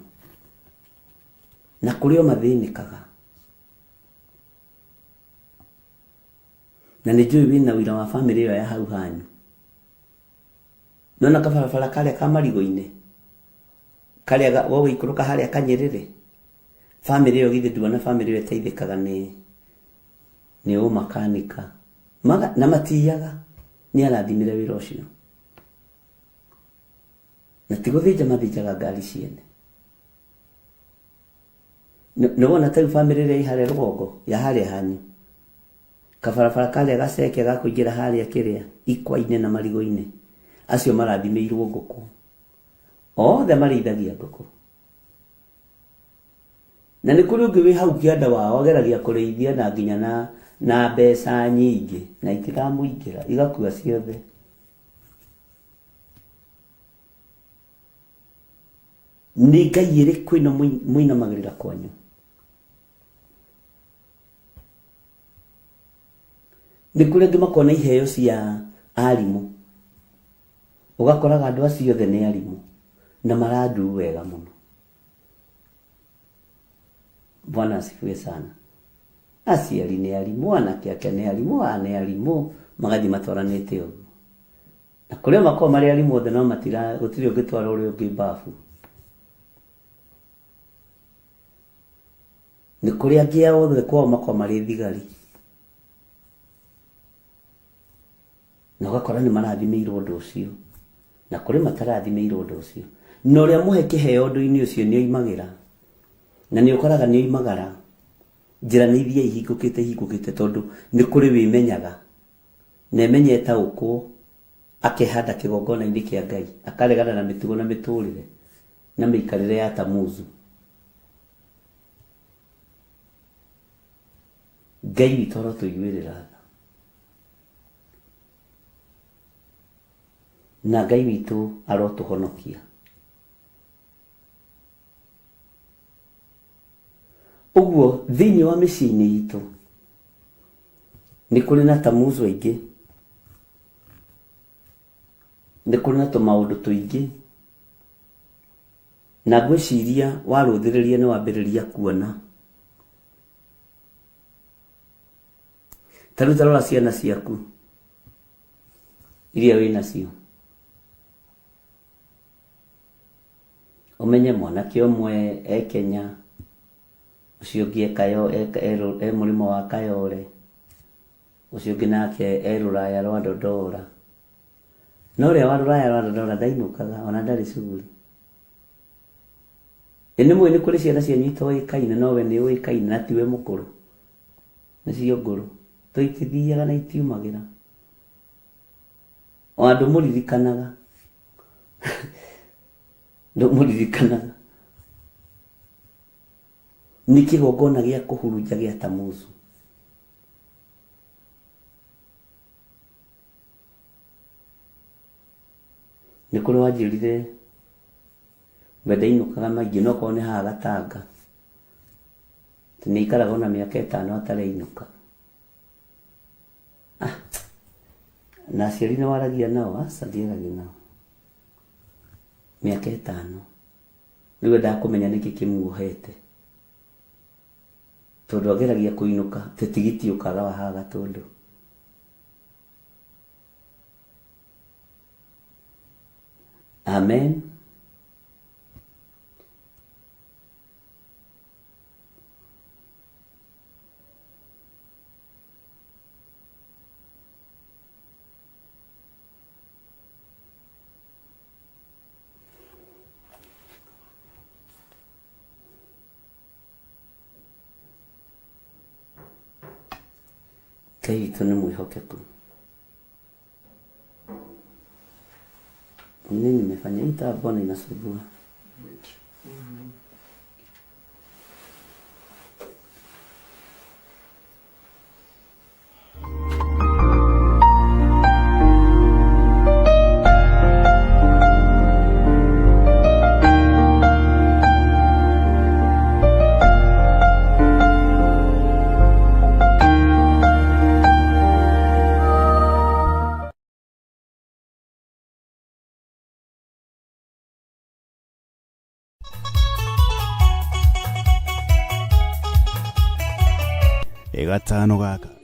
Na kũrĩ o mathĩnĩkaga. Na nĩ njũĩ wĩna ũira wa bamĩrĩ ĩyo ya hau hanyu. Nĩwona kabarabara karĩa ka marigũ-inĩ? Karĩa gũgĩikũrũka harĩa Kanyĩrĩrĩ? Bamĩrĩ ĩyo githĩ nduona bamĩrĩ ĩyo ĩteithĩkaga nĩ nĩ ũmakanika. Maga, na matiyaga. Nĩ arathimire wĩra ũcio. Na ti gũthĩnja mathĩnjaga ngari ciene. Nĩ wona ta rĩu bamĩrĩ ĩrĩa ĩ harĩa rũgongo ya harĩa hanyu. Kabarabara karĩa gaceke ga kũingĩra harĩa kĩrĩa ikwa-inĩ na marigũ-inĩ, acio marathimĩirwo ngũkũ. Othe marĩithagia ngũkũ. Na nĩ kũrĩ ũngĩ wĩ hau kĩanda wao ageragia kũrĩithia na nginya na, na mbeca nyingĩ na itiramũingĩra igakua ciothe. Nĩ ngai ĩrĩkũ ĩno mũinamagĩrĩra kwanyu? Nĩ kũrĩ angĩ makoragwo na iheo cia arimũ, ũgakoraga andũ acio othe nĩ arimũ na marandu wega mũno. Bwana asifiwe sana. Aciari nĩ arimũ, anake ake nĩ arimũ, aa nĩ arimũ, magathiĩ matwaranĩte ũguo. Na kũrĩ o makoragwo marĩ arimũ othe no matira, gũtirĩ ũngĩtwara ũrĩa ũngĩ mbabu. Nĩ kũrĩ angĩ ao othe kwao makoragwo marĩ thigari. Na ũgakora nĩ marathimĩirwo ũndũ ũcio. Na kũrĩ matarathimĩirwo ũndũ ũcio. Na ũrĩa mũhe kĩheo ũndũ-inĩ ũcio nĩ oimagĩra. Na nĩ ũkoraga nĩ oimagara. Njĩra nĩ ithiaga ihingũkĩte ihingũkĩte tondũ nĩ kũrĩ wĩmenyaga. Na emenye etaũkwo akehanda kĩgongona-inĩ kĩa Ngai. Akaregana na mĩtugo na mĩtũrĩre na mĩikarĩre ya Tamuzu. Ngai witũ arotũiguĩrĩra tha. Na Ngai witũ arotũhonokia. Ũguo thĩinĩ wa mĩciĩ-inĩ itũ nĩ kũrĩ na Tamuzu aingĩ, nĩ kũrĩ na tũmaũndũ tũingĩ, na ngwĩciria warũthĩrĩria nĩ wambĩrĩria kuona. Ta rĩu ta rora ciana ciaku iria wĩ nacio. Ũmenye mwanake ũmwe e Kenya, ũcio ũngĩ e mũrĩmo wa Kayole, ũcio ũngĩ nake e rũraya rwa Dodora. Na ũrĩa wa rũraya rwa Dodora ndainũkaga ona ndarĩ cuguri. Ĩ nĩ mũĩ nĩ kũrĩ ciana cianyu itoĩkaine no we nĩ ũĩkaine na tiwe mũkũrũ. Nĩcio ngũrũ. To itithiaga na itiumagĩra. O andũ mũririkanaga. Ndũmũririkanaga. Nĩ kĩgongona gĩa kũhurunja gĩa Tamuzu. Nĩ kũrĩ wanjĩrire we ndainũkaga maingĩ no korwo nĩ haha Gatanga. Atĩ nĩ aikaraga ona mĩaka ĩtano atarainũka. Ah, na aciari nĩ waragia nao? Aca, ndiaragia nao. Mĩaka ĩtano. Rĩu endaga kũmenya nĩkĩ kĩmuohete. Tondũ ageragia kũinũka, atĩ tigiti ũkaga wa haha Gatũndũ. Amen. Ngai witũ nĩ mwĩhokeku. Nini nimefanya hii taa mbona inasumbua? Gatano gaka.